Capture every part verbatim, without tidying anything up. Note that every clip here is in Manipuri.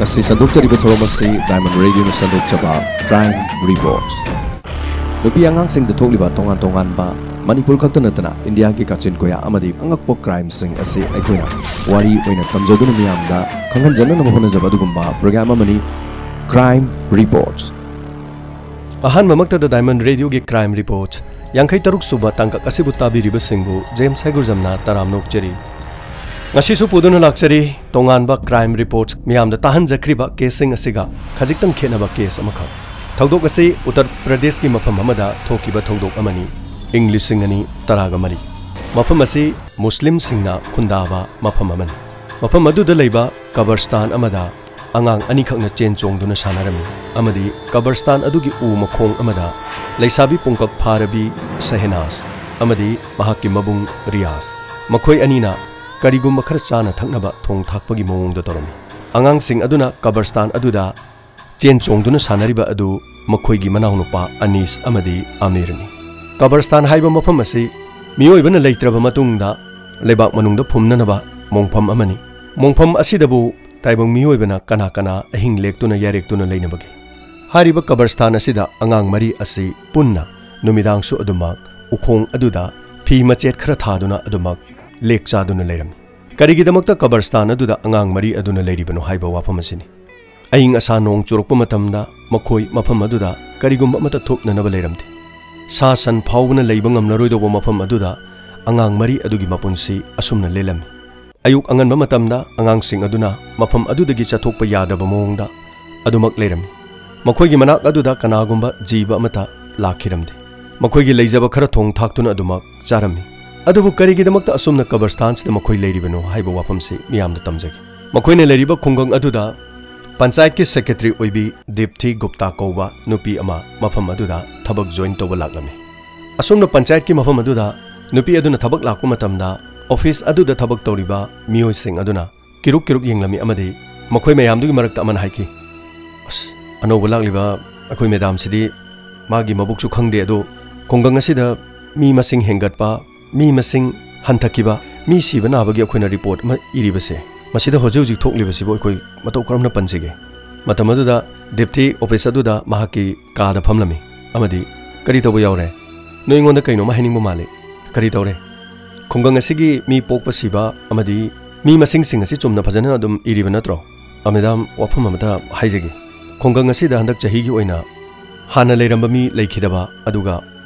ꯉꯁꯤ ꯁꯟꯗꯣꯛꯆꯔꯤꯕ ꯊꯧꯔꯝ ꯑꯁꯤ Diamond Radioꯅ ꯁꯟꯗꯣꯛꯆꯕ Crime Reports꯫ ꯅꯨꯄꯤ ꯑꯉꯥꯡꯁꯤꯡꯗ ꯊꯣꯛꯂꯤꯕ ꯇꯣꯉꯥꯟ ꯇꯣꯉꯥꯟꯕ, ꯃꯅꯤꯄꯨꯔ ꯈꯛꯇ ꯅꯠꯇꯅ ꯏꯟꯗꯤꯌꯥꯒꯤ ꯀꯥꯆꯤꯟ ꯀꯣꯌꯥ ꯑꯃꯗꯤ ꯑꯉꯛꯄ crimeꯁꯤꯡ ꯑꯁꯤ ꯑꯩꯈꯣꯏꯅ ꯋꯥꯔꯤ ꯑꯣꯏꯅ ꯇꯝꯖꯗꯨꯅ ꯃꯤꯌꯥꯝꯗ ꯈꯪꯍꯟꯖꯅꯅꯕ ꯍꯣꯠꯅꯖꯕ ꯑꯗꯨꯒꯨꯝꯕ program ꯑꯃꯅꯤ Crime Reports꯫ ꯑꯍꯥꯟꯕꯃꯛꯇꯗ Diamond Radioꯒꯤ Crime Reports ꯌꯥꯡꯈꯩ ꯇꯔꯨꯛ ꯁꯨꯕ ꯇꯥꯡꯀꯛ ꯑꯁꯤꯕꯨ ꯇꯥꯕꯤꯔꯤꯕꯁꯤꯡꯕꯨ ꯖꯦꯝꯁ ꯍꯩꯒ꯭ꯔꯨꯖꯝꯅ ꯇꯔꯥꯝꯅ ꯑꯣꯛꯆꯔꯤ꯫ ꯉꯁꯤꯁꯨ ꯄꯨꯗꯨꯅ ꯂꯥꯛꯆꯔꯤ ꯇꯣꯉꯥꯟꯕ Crime Reports, ꯃꯤꯌꯥꯝꯗ ꯇꯥꯍꯟꯖꯈ꯭ꯔꯤꯕ caseꯁꯤꯡ ꯑꯁꯤꯒ ꯈꯖꯤꯛꯇꯪ ꯈꯦꯠꯅꯕ case ꯑꯃꯈꯛ꯫ ꯊꯧꯗꯣꯛ ꯑꯁꯤ ꯎꯠꯇꯔ ꯄ꯭ꯔꯗꯦꯁꯀꯤ ꯃꯐꯝ ꯑꯃꯗ ꯊꯣꯛꯈꯤꯕ ꯊꯧꯗꯣꯛ ꯑꯃꯅꯤ꯫ ꯏꯪ ꯂꯤꯁꯤꯡ ꯑꯅꯤ ꯇꯔꯥꯒ ꯃꯔꯤ꯫ ꯃꯐꯝ ꯑꯁꯤ ꯃꯨꯁꯂꯤꯝꯁꯤꯡꯅ ꯈꯨꯟꯗꯥꯕ ꯃꯐꯝ ꯑꯃꯅꯤ꯫ ꯃꯐꯝ ꯑꯗꯨꯗ ꯂꯩꯕ ꯀꯕꯔꯁꯇꯥꯟ ꯑꯃꯗ ꯑꯉꯥꯡ ꯑꯅꯤꯈꯛꯅ ꯆꯦꯟ ꯆꯣꯡꯗꯨꯅ ꯁꯥꯟꯅꯔꯝꯃꯤ ꯑꯃꯗꯤ ꯀꯕꯔꯁꯇꯥꯟ ꯑꯗꯨꯒꯤ ꯎ ꯃꯈꯣꯡ ꯑꯃꯗ ꯂꯩꯁꯥꯕꯤ ꯄꯨꯡꯀꯛ ꯐꯥꯔꯕꯤ ꯁꯦꯍꯦꯅꯥꯖ ꯑꯃꯗꯤ ꯃꯍꯥꯛꯀꯤ ꯃꯕꯨꯡ ꯔꯤꯌꯥꯖ, ꯃꯈꯣꯏ ꯑꯅꯤꯅ ꯀꯔꯤꯒꯨꯝꯕ ꯈꯔ ꯆꯥꯅ ꯊꯛꯅꯕ ꯊꯣꯡ ꯊꯥꯛꯄꯒꯤ ꯃꯑꯣꯡꯗ ꯇꯧꯔꯝꯃꯤ꯫ ꯑꯉꯥꯡꯁꯤꯡ ꯑꯗꯨꯅ ꯀꯕꯔꯁꯇꯥꯟ ꯑꯗꯨꯗ ꯆꯦꯟ ꯆꯣꯡꯗꯨꯅ ꯁꯥꯟꯅꯔꯤꯕ ꯑꯗꯨ ꯃꯈꯣꯏꯒꯤ ꯃꯅꯥꯎꯅꯨꯄꯥ ꯑꯅꯤꯁ ꯑꯃꯗꯤ ꯑꯃꯤꯔꯅꯤ꯫ ꯀꯕꯔꯁꯇꯥꯟ ꯍꯥꯏꯕ ꯃꯐꯝ ꯑꯁꯤ ꯃꯤꯑꯣꯏꯕꯅ ꯂꯩꯇ꯭ꯔꯕ ꯃꯇꯨꯡꯗ ꯂꯩꯕꯥꯛ ꯃꯅꯨꯡꯗ ꯐꯨꯝꯅꯅꯕ ꯃꯣꯡꯐꯝ ꯑꯃꯅꯤ꯫ ꯃꯣꯡꯐꯝ ꯑꯁꯤꯗꯕꯨ ꯇꯥꯏꯕꯪ ꯃꯤꯑꯣꯏꯕꯅ ꯀꯅꯥ ꯀꯅꯥ ꯑꯍꯤꯡ ꯂꯦꯛꯇꯨꯅ ꯌꯥꯔꯦꯛꯇꯨꯅ ꯂꯩꯅꯕꯒꯦ? ꯍꯥꯏꯔꯤꯕ ꯀꯕꯔꯁꯇꯥꯟ ꯑꯁꯤꯗ ꯑꯉꯥꯡ ꯃꯔꯤ ꯑꯁꯤ ꯄꯨꯟꯅ ꯅꯨꯃꯤꯗꯥꯡꯁꯨ ꯑꯗꯨꯃꯛ ꯎꯈꯣꯡ ꯑꯗꯨꯗ ꯐꯤ ꯃꯆꯦꯠ ꯈꯔ ꯊꯥꯗꯨꯅ ꯑꯗꯨꯃꯛ ꯂꯦꯛ ꯆꯥꯗꯨꯅ ꯂꯩꯔꯝꯃꯤ꯫ ꯀꯔꯤꯒꯤꯗꯃꯛꯇ ꯀꯕꯔꯁꯇꯥꯟ ꯑꯗꯨꯗ ꯑꯉꯥꯡ ꯃꯔꯤ ꯑꯗꯨꯅ ꯂꯩꯔꯤꯕꯅꯣ ꯍꯥꯏꯕ ꯋꯥꯐꯝ ꯑꯁꯤꯅꯤ꯫ ꯑꯏꯪ ꯑꯁꯥ ꯅꯣꯡ ꯆꯨꯔꯛꯄ ꯃꯇꯝꯗ ꯃꯈꯣꯏ ꯃꯐꯝ ꯑꯗꯨꯗ ꯀꯔꯤꯒꯨꯝꯕ ꯑꯃꯠꯇ ꯊꯨꯞꯅꯅꯕ ꯂꯩꯔꯝꯗꯦ꯫ ꯁꯥ ꯁꯟ ꯐꯥꯎꯕꯅ ꯂꯩꯕ ꯉꯝꯂꯔꯣꯏꯗꯧꯕ ꯃꯐꯝ ꯑꯗꯨꯗ ꯑꯉꯥꯡ ꯃꯔꯤ ꯑꯗꯨꯒꯤ ꯃꯄꯨꯟꯁꯤ ꯑꯁꯨꯝꯅ ꯂꯦꯜꯂꯝꯃꯤ꯫ ꯑꯌꯨꯛ ꯑꯉꯟꯕ ꯃꯇꯝꯗ ꯑꯉꯥꯡꯁꯤꯡ ꯑꯗꯨꯅ ꯃꯐꯝ ꯑꯗꯨꯗꯒꯤ ꯆꯠꯊꯣꯛꯄ ꯌꯥꯗꯕ ꯃꯑꯣꯡꯗ ꯑꯗꯨꯃꯛ ꯂꯩꯔꯝꯃꯤ꯫ ꯃꯈꯣꯏꯒꯤ ꯃꯅꯥꯛ ꯑꯗꯨꯗ ꯀꯅꯥꯒꯨꯝꯕ ꯖꯤꯕ ꯑꯃꯠꯇ ꯂꯥꯛꯈꯤꯔꯝꯗꯦ꯫ ꯃꯈꯣꯏꯒꯤ ꯂꯩꯖꯕ ꯈꯔ ꯊꯣꯡ ꯊꯥꯛꯇꯨꯅ ꯑꯗꯨꯃꯛ ꯆꯥꯔꯝꯃꯤ꯫ ꯑꯗꯨꯕꯨ ꯀꯔꯤꯒꯤꯗꯃꯛꯇ ꯑꯁꯨꯝꯅ ꯀꯕꯔꯁꯇꯥꯟꯁꯤꯗ ꯃꯈꯣꯏ ꯂꯩꯔꯤꯕꯅꯣ ꯍꯥꯏꯕ ꯋꯥꯐꯝꯁꯤ ꯃꯤꯌꯥꯝꯗ ꯇꯝꯖꯒꯦ꯫ ꯃꯈꯣꯏꯅ ꯂꯩꯔꯤꯕ ꯈꯨꯡꯒꯪ ꯑꯗꯨꯗ ꯄꯟꯆꯥꯌꯠꯀꯤ ꯁꯦꯀ꯭ꯔꯦꯇꯔꯤ ꯑꯣꯏꯕꯤ ꯗꯤꯞꯊꯤ ꯒꯨꯞꯇꯥ ꯀꯧꯕ ꯅꯨꯄꯤ ꯑꯃ ꯃꯐꯝ ꯑꯗꯨꯗ ꯊꯕꯛ ꯖꯣꯏꯟ ꯇꯧꯕ ꯂꯥꯛꯂꯝꯃꯤ꯫ ꯑꯁꯨꯝꯅ ꯄꯟꯆꯥꯌꯠꯀꯤ ꯃꯐꯝ ꯑꯗꯨꯗ ꯅꯨꯄꯤ ꯑꯗꯨꯅ ꯊꯕꯛ ꯂꯥꯛꯄ ꯃꯇꯝꯗ ꯑꯣꯐꯤꯁ ꯑꯗꯨꯗ ꯊꯕꯛ ꯇꯧꯔꯤꯕ ꯃꯤꯑꯣꯏꯁꯤꯡ ꯑꯗꯨꯅ ꯀꯤꯔꯨꯛ ꯀꯤꯔꯨꯛ ꯌꯦꯡꯂꯝꯃꯤ ꯑꯃꯗꯤ ꯃꯈꯣꯏ ꯃꯌꯥꯝꯗꯨꯒꯤ ꯃꯔꯛꯇ ꯑꯃꯅ ꯍꯥꯏꯈꯤ, "ꯑꯁ, ꯑꯅꯧꯕ ꯂꯥꯛꯂꯤꯕ ꯑꯩꯈꯣꯏ ꯃꯦꯗꯥꯝꯁꯤꯗꯤ ꯃꯥꯒꯤ ꯃꯕꯨꯛꯁꯨ ꯈꯪꯗꯦ, ꯑꯗꯣ ꯈꯨꯡꯒꯪ ꯑꯁꯤꯗ ꯃꯤ ꯃꯁꯤꯡ ꯍꯦꯟꯒꯠꯄ, ꯃꯤ ꯃꯁꯤꯡ ꯍꯟꯊꯈꯤꯕ, ꯃꯤ ꯁꯤꯕ ꯅꯥꯕꯒꯤ ꯑꯩꯈꯣꯏꯅ ꯔꯤꯄꯣꯔꯠ ꯑꯃ ꯏꯔꯤꯕꯁꯦ, ꯃꯁꯤꯗ ꯍꯧꯖꯤꯛ ꯍꯧꯖꯤꯛ ꯊꯣꯛꯂꯤꯕꯁꯤꯕꯨ ꯑꯩꯈꯣꯏ ꯃꯇꯧ ꯀꯔꯝꯅ ꯄꯟꯁꯤꯒꯦ? ꯃꯇꯝ ꯑꯗꯨꯗ ꯗꯤꯞꯊꯤ ꯑꯣꯐꯤꯁ ꯑꯗꯨꯗ ꯃꯍꯥꯛꯀꯤ ꯀꯥꯗ ꯐꯝꯂꯝꯃꯤ ꯑꯃꯗꯤ, "ꯀꯔꯤ ꯇꯧꯕ ꯌꯥꯎꯔꯦ? ꯅꯣꯏ ꯑꯩꯉꯣꯟꯗ ꯀꯩꯅꯣꯝꯃ ꯍꯥꯏꯅꯤꯡꯕ ꯃꯥꯜꯂꯤ꯫ ꯀꯔꯤ ꯇꯧꯔꯦ? ꯈꯨꯡꯒꯪ ꯑꯁꯤꯒꯤ ꯃꯤ ꯄꯣꯛꯄ ꯁꯤꯕ ꯑꯃꯗꯤ ꯃꯤ ꯃꯁꯤꯡꯁꯤꯡ ꯑꯁꯤ ꯆꯨꯝꯅ ꯐꯖꯅ ꯑꯗꯨꯝ ꯏꯔꯤꯕ ꯅꯠꯇ꯭ꯔꯣ?" "ꯑ, ꯃꯦꯗꯥꯝ, ꯋꯥꯐꯝ ꯑꯃꯇ ꯍꯥꯏꯖꯒꯦ꯫ ꯈꯨꯡꯒꯪ ꯑꯁꯤꯗ ꯍꯟꯗꯛ ꯆꯍꯤꯒꯤ ꯑꯣꯏꯅ ꯍꯥꯟꯅ ꯂꯩꯔꯝꯕ ꯃꯤ ꯂꯩꯈꯤꯗꯕ, ꯑꯗꯨꯒ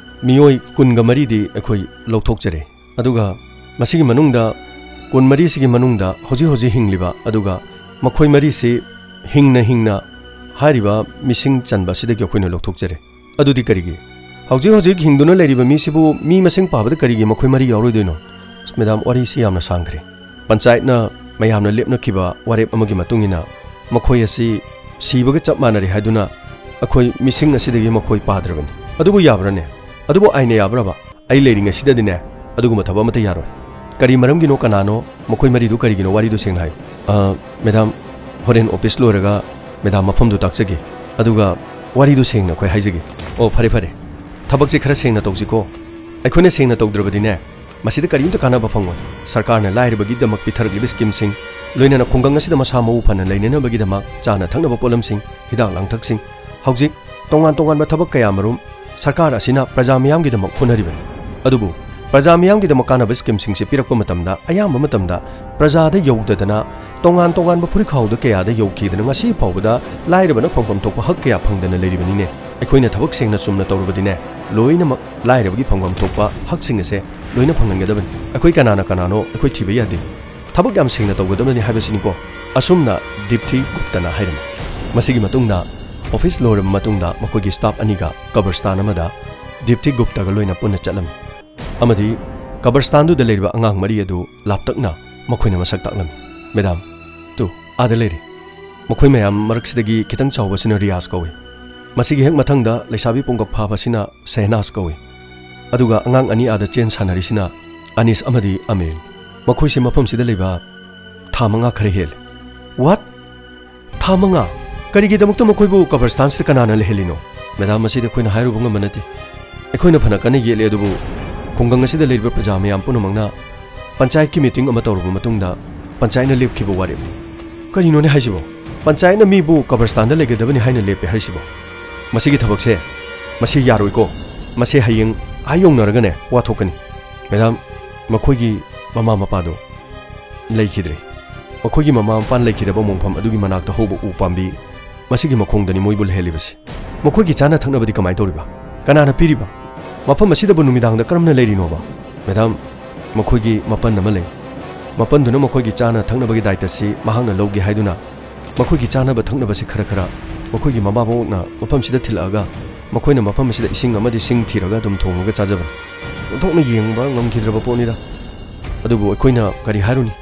ꯃꯤꯑꯣꯏ ꯀꯨꯟꯒ ꯃꯔꯤꯗꯤ ꯑꯩꯈꯣꯏ ꯂꯧꯊꯣꯛꯆꯔꯦ꯫ ꯑꯗꯨꯒ ꯃꯁꯤꯒꯤ ꯃꯅꯨꯡꯗ ꯀꯨꯟꯃꯔꯤꯁꯤꯒꯤ ꯃꯅꯨꯡꯗ ꯍꯧꯖꯤꯛ ꯍꯧꯖꯤꯛ ꯍꯤꯡꯂꯤꯕ, ꯑꯗꯨꯒ ꯃꯈꯣꯏ ꯃꯔꯤꯁꯤ ꯍꯤꯡꯅ ꯍꯤꯡꯅ ꯍꯥꯏꯔꯤꯕ ꯃꯤꯁꯤꯡ ꯆꯟꯕ ꯑꯁꯤꯗꯒꯤ ꯑꯩꯈꯣꯏꯅ ꯂꯧꯊꯣꯛꯆꯔꯦ꯫ ꯑꯗꯨꯗꯤ ꯀꯔꯤꯒꯤ? ꯍꯧꯖꯤꯛ ꯍꯧꯖꯤꯛ ꯍꯤꯡꯗꯨꯅ ꯂꯩꯔꯤꯕ ꯃꯤꯁꯤꯕꯨ ꯃꯤ ꯃꯁꯤꯡ ꯄꯥꯕꯗ ꯀꯔꯤꯒꯤ ꯃꯈꯣꯏ ꯃꯔꯤ ꯌꯥꯎꯔꯣꯏꯗꯣꯏꯅꯣ?" "ꯑꯁ, ꯃꯦꯗꯥꯝ, ꯋꯥꯔꯤꯁꯤ ꯌꯥꯝꯅ ꯁꯥꯡꯈ꯭ꯔꯦ꯫ ꯄꯟꯆꯥꯌꯠꯅ ꯃꯌꯥꯝꯅ ꯂꯦꯞꯅꯈꯤꯕ ꯋꯥꯔꯦꯞ ꯑꯃꯒꯤ ꯃꯇꯨꯡ ꯏꯟꯅ ꯃꯈꯣꯏ ꯑꯁꯤ ꯁꯤꯕꯒ ꯆꯞ ꯃꯥꯟꯅꯔꯦ ꯍꯥꯏꯗꯨꯅ ꯑꯩꯈꯣꯏ ꯃꯤꯁꯤꯡ ꯑꯁꯤꯗꯒꯤ ꯃꯈꯣꯏ ꯄꯥꯗ꯭ꯔꯕꯅꯤ꯫ ꯑꯗꯨꯕꯨ ꯌꯥꯕ꯭ꯔꯥꯅꯦ? ꯑꯗꯨꯕꯨ ꯑꯥꯏꯟꯅ ꯌꯥꯕ꯭ꯔꯕ? ꯑꯩ ꯂꯩꯔꯤꯉꯩꯁꯤꯗꯗꯤꯅꯦ, ꯑꯗꯨꯒꯨꯝꯕ ꯊꯕꯛ ꯑꯃꯠꯇ ꯌꯥꯔꯣꯏ꯫ ꯀꯔꯤ ꯃꯔꯝꯒꯤꯅꯣ? ꯀꯅꯥꯅꯣ? ꯃꯈꯣꯏ ꯃꯔꯤꯗꯨ ꯀꯔꯤꯒꯤꯅꯣ? ꯋꯥꯔꯤꯗꯨ ꯁꯦꯡꯅ ꯍꯥꯏꯌꯨ꯫" "ꯑ, ꯃꯦꯗꯥꯝ, ꯍꯣꯔꯦꯟ ꯑꯣꯐꯤꯁ ꯂꯣꯏꯔꯒ ꯃꯦꯗꯥꯝ ꯃꯐꯝꯗꯨ ꯇꯥꯛꯆꯒꯦ꯫ ꯑꯗꯨꯒ ꯋꯥꯔꯤꯗꯨ ꯁꯦꯡꯅ ꯑꯩꯈꯣꯏ ꯍꯥꯏꯖꯒꯦ꯫" "ꯑꯣ, ꯐꯔꯦ, ꯐꯔꯦ꯫ ꯊꯕꯛꯁꯦ ꯈꯔ ꯁꯦꯡꯅ ꯇꯧꯁꯤꯀꯣ꯫ ꯑꯩꯈꯣꯏꯅ ꯁꯦꯡꯅ ꯇꯧꯗ꯭ꯔꯕꯗꯤꯅꯦ, ꯃꯁꯤꯗ ꯀꯔꯤꯝꯇ ꯀꯥꯟꯅꯕ ꯐꯪꯉꯣꯏ꯫ ꯁꯔꯀꯥꯔꯅ ꯂꯥꯏꯔꯕꯒꯤꯗꯃꯛ ꯄꯤꯊꯔꯛꯂꯤꯕ ꯁ꯭ꯀꯤꯝꯁꯤꯡ, ꯂꯣꯏꯅꯅ ꯈꯨꯡꯒꯪ ꯑꯁꯤꯗ ꯃꯁꯥ ꯃꯎ ꯐꯅ ꯂꯩꯅꯅꯕꯒꯤꯗꯃꯛ ꯆꯥꯅ ꯊꯛꯅꯕ ꯄꯣꯠꯂꯝꯁꯤꯡ, ꯍꯤꯗꯥꯛ ꯂꯥꯡꯊꯛꯁꯤꯡ, ꯍꯧꯖꯤꯛ ꯇꯣꯉꯥꯟ ꯇꯣꯉꯥꯟꯕ ꯊꯕꯛ ꯀꯌꯥꯃꯔꯨꯝ ꯁꯔꯀꯥꯔ ꯑꯁꯤꯅ ꯄ꯭ꯔꯖꯥ ꯃꯤꯌꯥꯝꯒꯤꯗꯃꯛ ꯍꯣꯠꯅꯔꯤꯕꯅꯤ꯫ ꯑꯗꯨꯕꯨ ꯄ꯭ꯔꯖꯥ ꯃꯤꯌꯥꯝꯒꯤꯗꯃꯛ ꯀꯥꯟꯅꯕ ꯁ꯭ꯀꯤꯝꯁꯤꯡꯁꯤ ꯄꯤꯔꯛꯄ ꯃꯇꯝꯗ, ꯑꯌꯥꯝꯕ ꯃꯇꯝꯗ ꯄ꯭ꯔꯖꯥꯗ ꯌꯧꯗꯗꯅ, ꯇꯣꯉꯥꯟ ꯇꯣꯉꯥꯟꯕ ꯐꯨꯔꯤꯠꯈꯥꯎꯗ ꯀꯌꯥꯗ ꯌꯧꯈꯤꯗꯅ ꯉꯁꯤ ꯐꯥꯎꯕꯗ ꯂꯥꯏꯔꯕꯅ ꯐꯪꯐꯝ ꯊꯣꯛꯄ ꯍꯛ ꯀꯌꯥ ꯐꯪꯗꯅ ꯂꯩꯔꯤꯕꯅꯤꯅꯦ꯫ ꯑꯩꯈꯣꯏꯅ ꯊꯕꯛ ꯁꯦꯡꯅ ꯆꯨꯝꯅ ꯇꯧꯔꯕꯗꯤꯅꯦ, ꯂꯣꯏꯅꯃꯛ ꯂꯥꯏꯔꯕꯒꯤ ꯐꯪꯐꯝ ꯊꯣꯛꯄ ꯍꯛꯁꯤꯡ ꯑꯁꯦ ꯂꯣꯏꯅ ꯐꯪꯍꯟꯒꯗꯕꯅꯤ꯫ ꯑꯩꯈꯣꯏ ꯀꯅꯥꯅ ꯀꯅꯥꯅꯣ ꯑꯩꯈꯣꯏ ꯊꯤꯕ ꯌꯥꯗꯦ꯫ ꯊꯕꯛ ꯌꯥꯝ ꯁꯦꯡꯅ ꯇꯧꯒꯗꯕꯅꯤ ꯍꯥꯏꯕꯁꯤꯅꯤꯀꯣ꯫" ꯑꯁꯨꯝꯅ ꯗꯤꯞꯊꯤ ꯒꯨꯞꯇꯅ ꯍꯥꯏꯔꯝꯃꯤ꯫ ꯃꯁꯤꯒꯤ ꯃꯇꯨꯡꯗ, ꯑꯣꯐꯤꯁ ꯂꯣꯏꯔꯕ ꯃꯇꯨꯡꯗ, ꯃꯈꯣꯏꯒꯤ ꯁ꯭ꯇꯥꯐ ꯑꯅꯤꯒ ꯀꯕꯔꯁꯇꯥꯟ ꯑꯃꯗ ꯗꯤꯞꯊꯤ ꯒꯨꯞꯇꯒ ꯂꯣꯏꯅ ꯄꯨꯟꯅ ꯆꯠꯂꯝꯃꯤ ꯑꯃꯗꯤ ꯀꯕꯔꯁꯇꯥꯟꯗꯨꯗ ꯂꯩꯔꯤꯕ ꯑꯉꯥꯡ ꯃꯔꯤ ꯑꯗꯨ ꯂꯥꯞꯇꯛꯅ ꯃꯈꯣꯏꯅ ꯃꯁꯛ ꯇꯥꯛꯂꯝꯃꯤ꯫ "ꯃꯦꯗꯥꯝ, ꯇꯨ, ꯑꯥꯗ ꯂꯩꯔꯦ꯫ ꯃꯈꯣꯏ ꯃꯌꯥꯝ ꯃꯔꯛꯁꯤꯗꯒꯤ ꯈꯤꯇꯪ ꯆꯥꯎꯕꯁꯤꯅ ꯔꯤꯌꯥꯖ ꯀꯧꯏ꯫ ꯃꯁꯤꯒꯤ ꯍꯦꯛ ꯃꯊꯪꯗ ꯂꯩꯁꯥꯕꯤ ꯄꯨꯡꯀꯛ ꯐꯥꯕꯁꯤꯅ ꯁꯦꯍꯅꯥꯖ ꯀꯧꯏ꯫ ꯑꯗꯨꯒ ꯑꯉꯥꯡ ꯑꯅꯤ ꯑꯥꯗ ꯆꯦꯟ ꯁꯥꯟꯅꯔꯤꯁꯤꯅ ꯑꯅꯤꯁ ꯑꯃꯗꯤ ꯑꯃꯤꯔ꯫ ꯃꯈꯣꯏꯁꯦ ꯃꯐꯝꯁꯤꯗ ꯂꯩꯕ ꯊꯥ ꯃꯉꯥ ꯈꯔ ꯍꯦꯜꯂꯦ꯫" "ꯋꯥꯠ? ꯊꯥ ꯃꯉꯥ? ꯀꯔꯤꯒꯤꯗꯃꯛꯇ ꯃꯈꯣꯏꯕꯨ ꯀꯕꯔꯁꯇꯥꯟꯁꯤꯗ ꯀꯅꯥꯅ ꯂꯩꯍꯜꯂꯤꯅꯣ?" "ꯃꯦꯗꯥꯝ, ꯃꯁꯤꯗꯤ ꯑꯩꯈꯣꯏꯅ ꯍꯥꯏꯔꯨꯕ ꯉꯝꯕ ꯅꯠꯇꯦ꯫ ꯑꯩꯈꯣꯏꯅ ꯐꯅ ꯀꯟꯅ ꯌꯦꯠꯂꯦ, ꯑꯗꯨꯕꯨ ꯈꯨꯡꯒꯪ ꯑꯁꯤꯗ ꯂꯩꯔꯤꯕ ꯄ꯭ꯔꯖꯥ ꯃꯌꯥꯝ ꯄꯨꯝꯅꯃꯛꯅ ꯄꯟꯆꯥꯌꯠꯀꯤ ꯃꯤꯇꯤꯡ ꯑꯃ ꯇꯧꯔꯕ ꯃꯇꯨꯡꯗ ꯄꯟꯆꯥꯌꯠꯅ ꯂꯦꯞꯈꯤꯕ ꯋꯥꯔꯦꯞꯅꯤ꯫ ꯀꯔꯤꯅꯣꯅꯦ ꯍꯥꯏꯁꯤꯕꯣ? ꯄꯟꯆꯥꯌꯠꯅ ꯃꯤꯕꯨ ꯀꯕꯔꯁꯇꯥꯟꯗ ꯂꯩꯒꯗꯕꯅꯤ ꯍꯥꯏꯅ ꯂꯦꯞꯄꯦ ꯍꯥꯏꯁꯤꯕꯣ? ꯃꯁꯤꯒꯤ ꯊꯕꯛꯁꯦ, ꯃꯁꯤ ꯌꯥꯔꯣꯏꯀꯣ꯫ ꯃꯁꯤ ꯍꯌꯦꯡ ꯑꯥ ꯌꯧꯅꯔꯒꯅꯦ ꯋꯥ ꯊꯣꯛꯀꯅꯤ꯫ ꯃꯦꯗꯥꯝ, ꯃꯈꯣꯏꯒꯤ ꯃꯃꯥ ꯃꯄꯥꯗꯣ ꯂꯩꯈꯤꯗ꯭ꯔꯦ꯫ ꯃꯈꯣꯏꯒꯤ ꯃꯃꯥ ꯃꯄꯥ ꯂꯩꯈꯤꯗꯕ ꯃꯣꯡꯐꯝ ꯑꯗꯨꯒꯤ ꯃꯅꯥꯛꯇ ꯍꯧꯕ ꯎ ꯄꯥꯝꯕꯤ, ꯃꯁꯤꯒꯤ ꯃꯈꯣꯡꯗꯅꯤ ꯃꯣꯏꯕꯨ ꯂꯩꯍꯜꯂꯤꯕꯁꯤ꯫ ꯃꯈꯣꯏꯒꯤ ꯆꯥꯅ ꯊꯛꯅꯕꯗꯤ ꯀꯃꯥꯏꯅ ꯇꯧꯔꯤꯕ? ꯀꯅꯥꯅ ꯄꯤꯔꯤꯕ? ꯃꯐꯝ ꯑꯁꯤꯗꯕꯨ ꯅꯨꯃꯤꯗꯥꯡꯗ ꯀꯔꯝꯅ ꯂꯩꯔꯤꯅꯣꯕ? ꯃꯦꯗꯥꯝ, ꯃꯈꯣꯏꯒꯤ ꯃꯄꯟ ꯑꯃ ꯂꯩ꯫ ꯃꯄꯟꯗꯨꯅ ꯃꯈꯣꯏꯒꯤ ꯆꯥꯅ ꯊꯛꯅꯕꯒꯤ ꯗꯥꯏꯇꯁꯤ ꯃꯍꯥꯛꯅ ꯂꯧꯒꯦ ꯍꯥꯏꯗꯨꯅ ꯃꯈꯣꯏꯒꯤ ꯆꯥꯅꯕ ꯊꯛꯅꯕꯁꯤ ꯈꯔ ꯈꯔ ꯃꯈꯣꯏꯒꯤ ꯃꯃꯥ ꯃꯕꯣꯛꯅ ꯃꯐꯝꯁꯤꯗ ꯊꯤꯜꯂꯛꯑꯒ ꯃꯈꯣꯏꯅ ꯃꯐꯝ ꯑꯁꯤꯗ ꯏꯁꯤꯡ ꯑꯃꯗꯤ ꯁꯤꯡ ꯊꯤꯔꯒ ꯑꯗꯨꯝ ꯊꯣꯡꯉꯒ ꯆꯥꯖꯕꯅꯤ꯫ ꯑꯣꯟꯊꯣꯛꯅ ꯌꯦꯡꯕ ꯉꯝꯈꯤꯗ꯭ꯔꯕ ꯄꯣꯠꯅꯤꯗ꯫ ꯑꯗꯨꯕꯨ ꯑꯩꯈꯣꯏꯅ ꯀꯔꯤ ꯍꯥꯏꯔꯨꯅꯤ?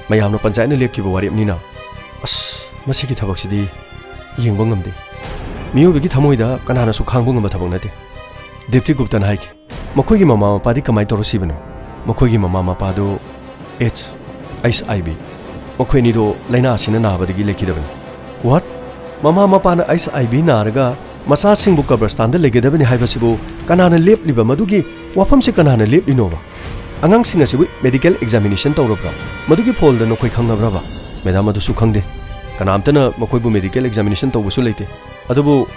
ꯃꯌꯥꯝꯅ ꯄꯟꯆꯥꯌꯠꯅ ꯂꯦꯞꯈꯤꯕ ꯋꯥꯔꯦꯞꯅꯤꯅ꯫ ꯑꯁ, ꯃꯁꯤꯒꯤ ꯊꯕꯛꯁꯤꯗꯤ ꯌꯦꯡꯕ ꯉꯝꯗꯦ꯫ ꯃꯤꯑꯣꯏꯕꯒꯤ ꯊꯃꯣꯏꯗ ꯀꯅꯥꯅꯁꯨ ꯈꯥꯡꯕ ꯉꯝꯕ ꯊꯕꯛ ꯅꯠꯇꯦ꯫ ꯗꯤꯞꯇꯤ ꯒꯨꯞꯇꯅ ꯍꯥꯏꯈꯤ, "ꯃꯈꯣꯏꯒꯤ ꯃꯃꯥ ꯃꯄꯥꯗꯤ ꯀꯃꯥꯏꯅ ꯇꯧꯔ ꯁꯤꯕꯅꯣ?" "ꯃꯈꯣꯏꯒꯤ ꯃꯃꯥ ꯃꯄꯥꯗꯨ AIDS, HIV, ꯃꯈꯣꯏ ꯑꯅꯤꯗꯣ ꯂꯥꯏꯅꯥ ꯑꯁꯤꯅ ꯅꯥꯕꯗꯒꯤ ꯂꯩꯈꯤꯗꯕꯅꯤ꯫" "What? ꯃꯃꯥ ꯃꯄꯥꯅ HIV ꯅꯥꯔꯒ ꯃꯆꯥꯁꯤꯡꯕꯨ ꯀꯕꯔꯁꯇꯥꯟꯗ ꯂꯩꯒꯗꯕꯅꯤ ꯍꯥꯏꯕꯁꯤꯕꯨ ꯀꯅꯥꯅ ꯂꯦꯞꯂꯤꯕ? ꯃꯗꯨꯒꯤ ꯋꯥꯐꯝꯁꯤ ꯀꯅꯥꯅ ꯂꯦꯞꯂꯤꯅꯣꯕ? ꯑꯉꯥꯡꯁꯤꯡ ꯑꯁꯤꯕꯨ ꯃꯦꯗꯤꯀꯦꯜ ꯑꯦꯛꯖꯥꯃꯤꯅꯦꯁꯟ ꯇꯧꯔꯕ꯭ꯔꯥ? ꯃꯗꯨꯒꯤ ꯐꯣꯜꯗ ꯅꯈꯣꯏ ꯈꯪꯅꯕ꯭ꯔꯕ?" "ꯃꯦꯗꯥꯝ, ꯑꯗꯨꯁꯨ ꯈꯪꯗꯦ꯫ ꯀꯅꯥꯝꯇꯅ ꯃꯈꯣꯏꯕꯨ ꯃꯦꯗꯤꯀꯦꯜ ꯑꯦꯛꯖꯥꯃꯤꯅꯦꯁꯟ ꯇꯧꯕꯁꯨ ꯂꯩꯇꯦ꯫ ꯑꯗꯨꯕꯨ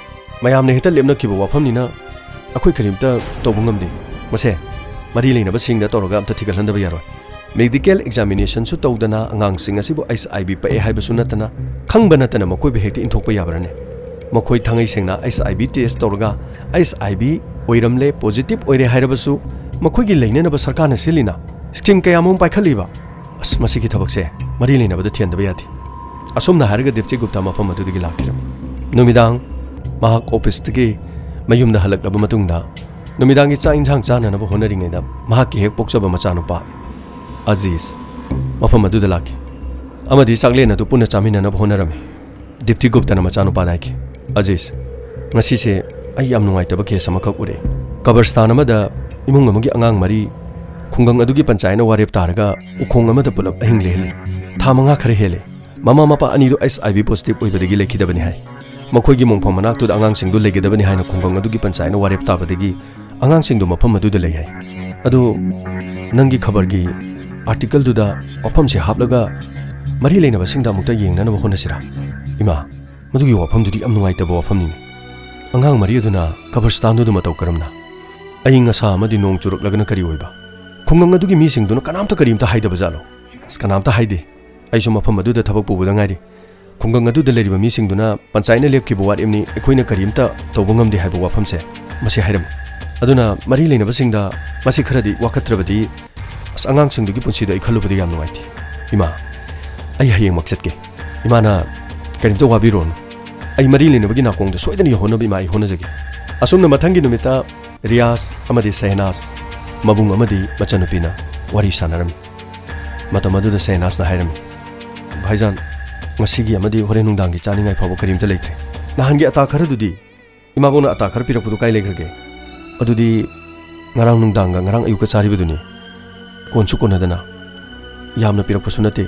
ꯃꯌꯥꯝꯅ ꯍꯦꯛꯇ ꯂꯦꯞꯅꯈꯤꯕ ꯋꯥꯐꯝꯅꯤꯅ ꯑꯩꯈꯣꯏ ꯀꯔꯤꯝꯇ ꯇꯧꯕ ꯉꯝꯗꯦ꯫ ꯃꯁꯦ ꯃꯔꯤ ꯂꯩꯅꯕꯁꯤꯡꯗ ꯇꯧꯔꯒ ꯑꯝꯇ ꯊꯤꯒꯠꯍꯟꯗꯕ ꯌꯥꯔꯣꯏ꯫" ꯃꯦꯗꯤꯀꯦꯜ ꯑꯦꯛꯖꯥꯃꯤꯅꯦꯁꯟꯁꯨ ꯇꯧꯗꯅ ꯑꯉꯥꯡꯁꯤꯡ ꯑꯁꯤꯕꯨ HIV ꯄꯛꯑꯦ ꯍꯥꯏꯕꯁꯨ ꯅꯠꯇꯅ, ꯈꯪꯕ ꯅꯠꯇꯅ ꯃꯈꯣꯏꯕꯨ ꯍꯦꯛꯇ ꯏꯟꯊꯣꯛꯄ ꯌꯥꯕ꯭ꯔꯅꯦ? ꯃꯈꯣꯏ ꯊꯥꯡꯉꯩ ꯁꯦꯡꯅ HIV ꯇꯦꯁ ꯇꯧꯔꯒ HIV ꯑꯣꯏꯔꯝꯂꯦ, ꯄꯣꯖꯤꯇꯤꯚ ꯑꯣꯏꯔꯦ ꯍꯥꯏꯔꯕꯁꯨ ꯃꯈꯣꯏꯒꯤ ꯂꯩꯅꯅꯕ ꯁꯔꯀꯥꯔꯅ ꯁꯤꯜꯂꯤꯅ ꯁ꯭ꯀꯤꯝ ꯀꯌꯥꯃꯔꯨꯝ ꯄꯥꯏꯈꯠꯂꯤꯕ꯫ ꯑꯁ, ꯃꯁꯤꯒꯤ ꯊꯕꯛꯁꯦ ꯃꯔꯤ ꯂꯩꯅꯕꯗ ꯊꯤꯍꯟꯗꯕ ꯌꯥꯗꯦ꯫ ꯑꯁꯨꯝꯅ ꯍꯥꯏꯔꯒ ꯗꯤꯞꯇꯤ ꯒꯨꯞꯇꯥ ꯃꯐꯝ ꯑꯗꯨꯗꯒꯤ ꯂꯥꯛꯈꯤꯔꯝꯃꯤ꯫ ꯅꯨꯃꯤꯗꯥꯡ ꯃꯍꯥꯛ ꯑꯣꯐꯤꯁꯇꯒꯤ ꯃꯌꯨꯝꯗ ꯍꯜꯂꯛꯂꯕ ꯃꯇꯨꯡꯗ ꯅꯨꯃꯤꯗꯥꯡꯒꯤ ꯆꯥꯛ ꯏꯟꯁꯥꯡ ꯆꯥꯅꯅꯕ ꯍꯣꯠꯅꯔꯤꯉꯩꯗ ꯃꯍꯥꯛꯀꯤ ꯍꯦꯛ ꯄꯣꯛꯆꯕ ꯃꯆꯥꯅꯨꯄꯥ ꯑꯖꯤꯖ ꯃꯐꯝ ꯑꯗꯨꯗ ꯂꯥꯛꯈꯤ ꯑꯃꯗꯤ ꯆꯥꯛꯂꯦꯟ ꯑꯗꯨ ꯄꯨꯟꯅ ꯆꯥꯃꯤꯟꯅꯅꯕ ꯍꯣꯠꯅꯔꯝꯃꯤ꯫ ꯗꯤꯞꯇꯤ ꯒꯨꯞꯇꯅ ꯃꯆꯥꯅꯨꯄꯥꯗ ꯍꯥꯏꯈꯤ, "ꯑꯖꯤꯖ, ꯉꯁꯤꯁꯦ ꯑꯩ ꯌꯥꯝ ꯅꯨꯡꯉꯥꯏꯇꯕ ꯀꯦꯁ ꯑꯃꯈꯛ ꯎꯔꯛꯑꯦ꯫ ꯀꯕꯔꯁꯇꯥꯟ ꯑꯃꯗ ꯏꯃꯨꯡ ꯑꯃꯒꯤ ꯑꯉꯥꯡ ꯃꯔꯤ ꯈꯨꯡꯒꯪ ꯑꯗꯨꯒꯤ ꯄꯟꯆꯥꯌꯠꯅ ꯋꯥꯔꯦꯞ ꯇꯥꯔꯒ ꯎꯈꯣꯡ ꯑꯃꯗ ꯄꯨꯂꯞ ꯑꯍꯤꯡ ꯂꯦꯛꯍꯜꯂꯤ꯫ ꯊꯥ ꯃꯉꯥ ꯈꯔ ꯍꯦꯜꯂꯦ꯫ ꯃꯃꯥ ꯃꯄꯥ ꯑꯅꯤꯗꯨ HIV ꯄꯣꯖꯤꯇꯤꯚ ꯑꯣꯏꯕꯗꯒꯤ ꯂꯩꯈꯤꯗꯕꯅꯤ ꯍꯥꯏ꯫ ꯃꯈꯣꯏꯒꯤ ꯃꯣꯡꯐꯝ ꯃꯅꯥꯛꯇꯨꯗ ꯑꯉꯥꯡꯁꯤꯡꯗꯨ ꯂꯩꯒꯗꯕꯅꯤ ꯍꯥꯏꯅ ꯈꯨꯡꯒꯪ ꯑꯗꯨꯒꯤ ꯄꯟꯆꯥꯌꯠꯅ ꯋꯥꯔꯦꯞ ꯇꯥꯕꯗꯒꯤ ꯑꯉꯥꯡꯁꯤꯡꯗꯨ ꯃꯐꯝ ꯑꯗꯨꯗ ꯂꯩ ꯍꯥꯏ꯫ ꯑꯗꯨ ꯅꯪꯒꯤ ꯈꯕꯔꯒꯤ ꯑꯥꯔꯇꯤꯀꯜꯗꯨꯗ ꯋꯥꯐꯝꯁꯦ ꯍꯥꯞꯂꯒ ꯃꯔꯤ ꯂꯩꯅꯕꯁꯤꯡꯗ ꯑꯃꯨꯛꯇ ꯌꯦꯡꯅꯅꯕ ꯍꯣꯠꯅꯁꯤꯔꯥ? ꯏꯃꯥ, ꯃꯗꯨꯒꯤ ꯋꯥꯐꯝꯗꯨꯗꯤ ꯌꯥꯝ ꯅꯨꯡꯉꯥꯏꯇꯕ ꯋꯥꯐꯝꯅꯤꯅꯦ꯫ ꯑꯉꯥꯡ ꯃꯔꯤ ꯑꯗꯨꯅ ꯀꯕꯔꯁꯇꯥꯟꯗꯨꯗ ꯃꯇꯧ ꯀꯔꯝꯅ? ꯑꯏꯪ ꯑꯁꯥ ꯑꯃꯗꯤ ꯅꯣꯡ ꯆꯨꯔꯛꯂꯒꯅ ꯀꯔꯤ ꯑꯣꯏꯕ? ꯈꯨꯡꯒꯪ ꯑꯗꯨꯒꯤ ꯃꯤꯁꯤꯡꯗꯨꯅ ꯀꯅꯥꯝꯇ ꯀꯔꯤꯝꯇ ꯍꯥꯏꯗꯕ ꯖꯥꯠꯂꯣ? ꯑꯁ, ꯀꯅꯥꯝꯇ ꯍꯥꯏꯗꯦ꯫ ꯑꯩꯁꯨ ꯃꯐꯝ ꯑꯗꯨꯗ ꯊꯕꯛ ꯄꯨꯕꯗ ꯉꯥꯏꯔꯤ꯫ ꯈꯨꯡꯒꯪ ꯑꯗꯨꯗ ꯂꯩꯔꯤꯕ ꯃꯤꯁꯤꯡꯗꯨꯅ ꯄꯟꯆꯥꯌꯠꯅ ꯂꯦꯞꯈꯤꯕ ꯋꯥꯔꯦꯞꯅꯤ, ꯑꯩꯈꯣꯏꯅ ꯀꯔꯤꯝꯇ ꯇꯧꯕ ꯉꯝꯗꯦ ꯍꯥꯏꯕ ꯋꯥꯐꯝꯁꯦ ꯃꯁꯤ ꯍꯥꯏꯔꯝꯃꯤ꯫ ꯑꯗꯨꯅ ꯃꯔꯤ ꯂꯩꯅꯕꯁꯤꯡꯗ ꯃꯁꯤ ꯈꯔꯗꯤ ꯋꯥꯀꯠꯇ꯭ꯔꯕꯗꯤ, ꯑꯁ, ꯑꯉꯥꯡꯁꯤꯡꯗꯨꯒꯤ ꯄꯨꯟꯁꯤꯗꯣ ꯑꯩ ꯈꯜꯂꯨꯕꯗ ꯌꯥꯝ ꯅꯨꯡꯉꯥꯏꯇꯦ꯫ ꯏꯃꯥ, ꯑꯩ ꯍꯌꯦꯡꯃꯛ ꯆꯠꯀꯦ꯫ ꯏꯃꯥꯅ, "ꯀꯔꯤꯝꯇ ꯋꯥꯕꯤꯔꯨꯔꯅꯨ꯫ ꯑꯩ ꯃꯔꯤ ꯂꯩꯅꯕꯒꯤ ꯅꯥꯀꯣꯡꯗ ꯁꯣꯏꯗꯅ ꯌꯧꯍꯟꯅꯕ ꯏꯃꯥ ꯑꯩ ꯍꯣꯠꯅꯖꯒꯦ"꯫ ꯑꯁꯨꯝꯅ ꯃꯊꯪꯒꯤ ꯅꯨꯃꯤꯠꯇ ꯔꯤꯌꯥꯖ ꯑꯃꯗꯤ ꯁꯦꯍꯅꯥꯖ, ꯃꯕꯨꯡ ꯑꯃꯗꯤ ꯃꯆꯟꯅꯨꯄꯤꯅ ꯋꯥꯔꯤ ꯁꯥꯟꯅꯔꯝꯃꯤ꯫ ꯃꯇꯝ ꯑꯗꯨꯗ ꯁꯦꯍꯅꯥꯖꯅ ꯍꯥꯏꯔꯝꯃꯤ, "ꯚꯥꯏꯖꯥꯟ, ꯉꯁꯤꯒꯤ ꯑꯃꯗꯤ ꯍꯣꯔꯦꯟ ꯅꯨꯡꯗꯥꯡꯒꯤ ꯆꯥꯅꯤꯡꯉꯥꯏ ꯐꯥꯎꯕ ꯀꯔꯤꯝꯇ ꯂꯩꯇ꯭ꯔꯦ꯫ ꯅꯍꯥꯟꯒꯤ ꯑꯇꯥ ꯈꯔꯗꯨꯗꯤ, ꯏꯃꯥꯕꯣꯛꯅ ꯑꯇꯥ ꯈꯔ ꯄꯤꯔꯛꯄꯗꯨ ꯀꯥꯏ ꯂꯩꯈ꯭ꯔꯒꯦ? ꯑꯗꯨꯗꯤ ꯉꯔꯥꯡ ꯅꯨꯡꯗꯥꯡꯒ ꯉꯔꯥꯡ ꯑꯌꯨꯛꯀ ꯆꯥꯔꯤꯕꯗꯨꯅꯤ꯫ ꯀꯣꯟꯁꯨ ꯀꯣꯟꯅꯗꯅ ꯌꯥꯝꯅ ꯄꯤꯔꯛꯄꯁꯨ ꯅꯠꯇꯦ꯫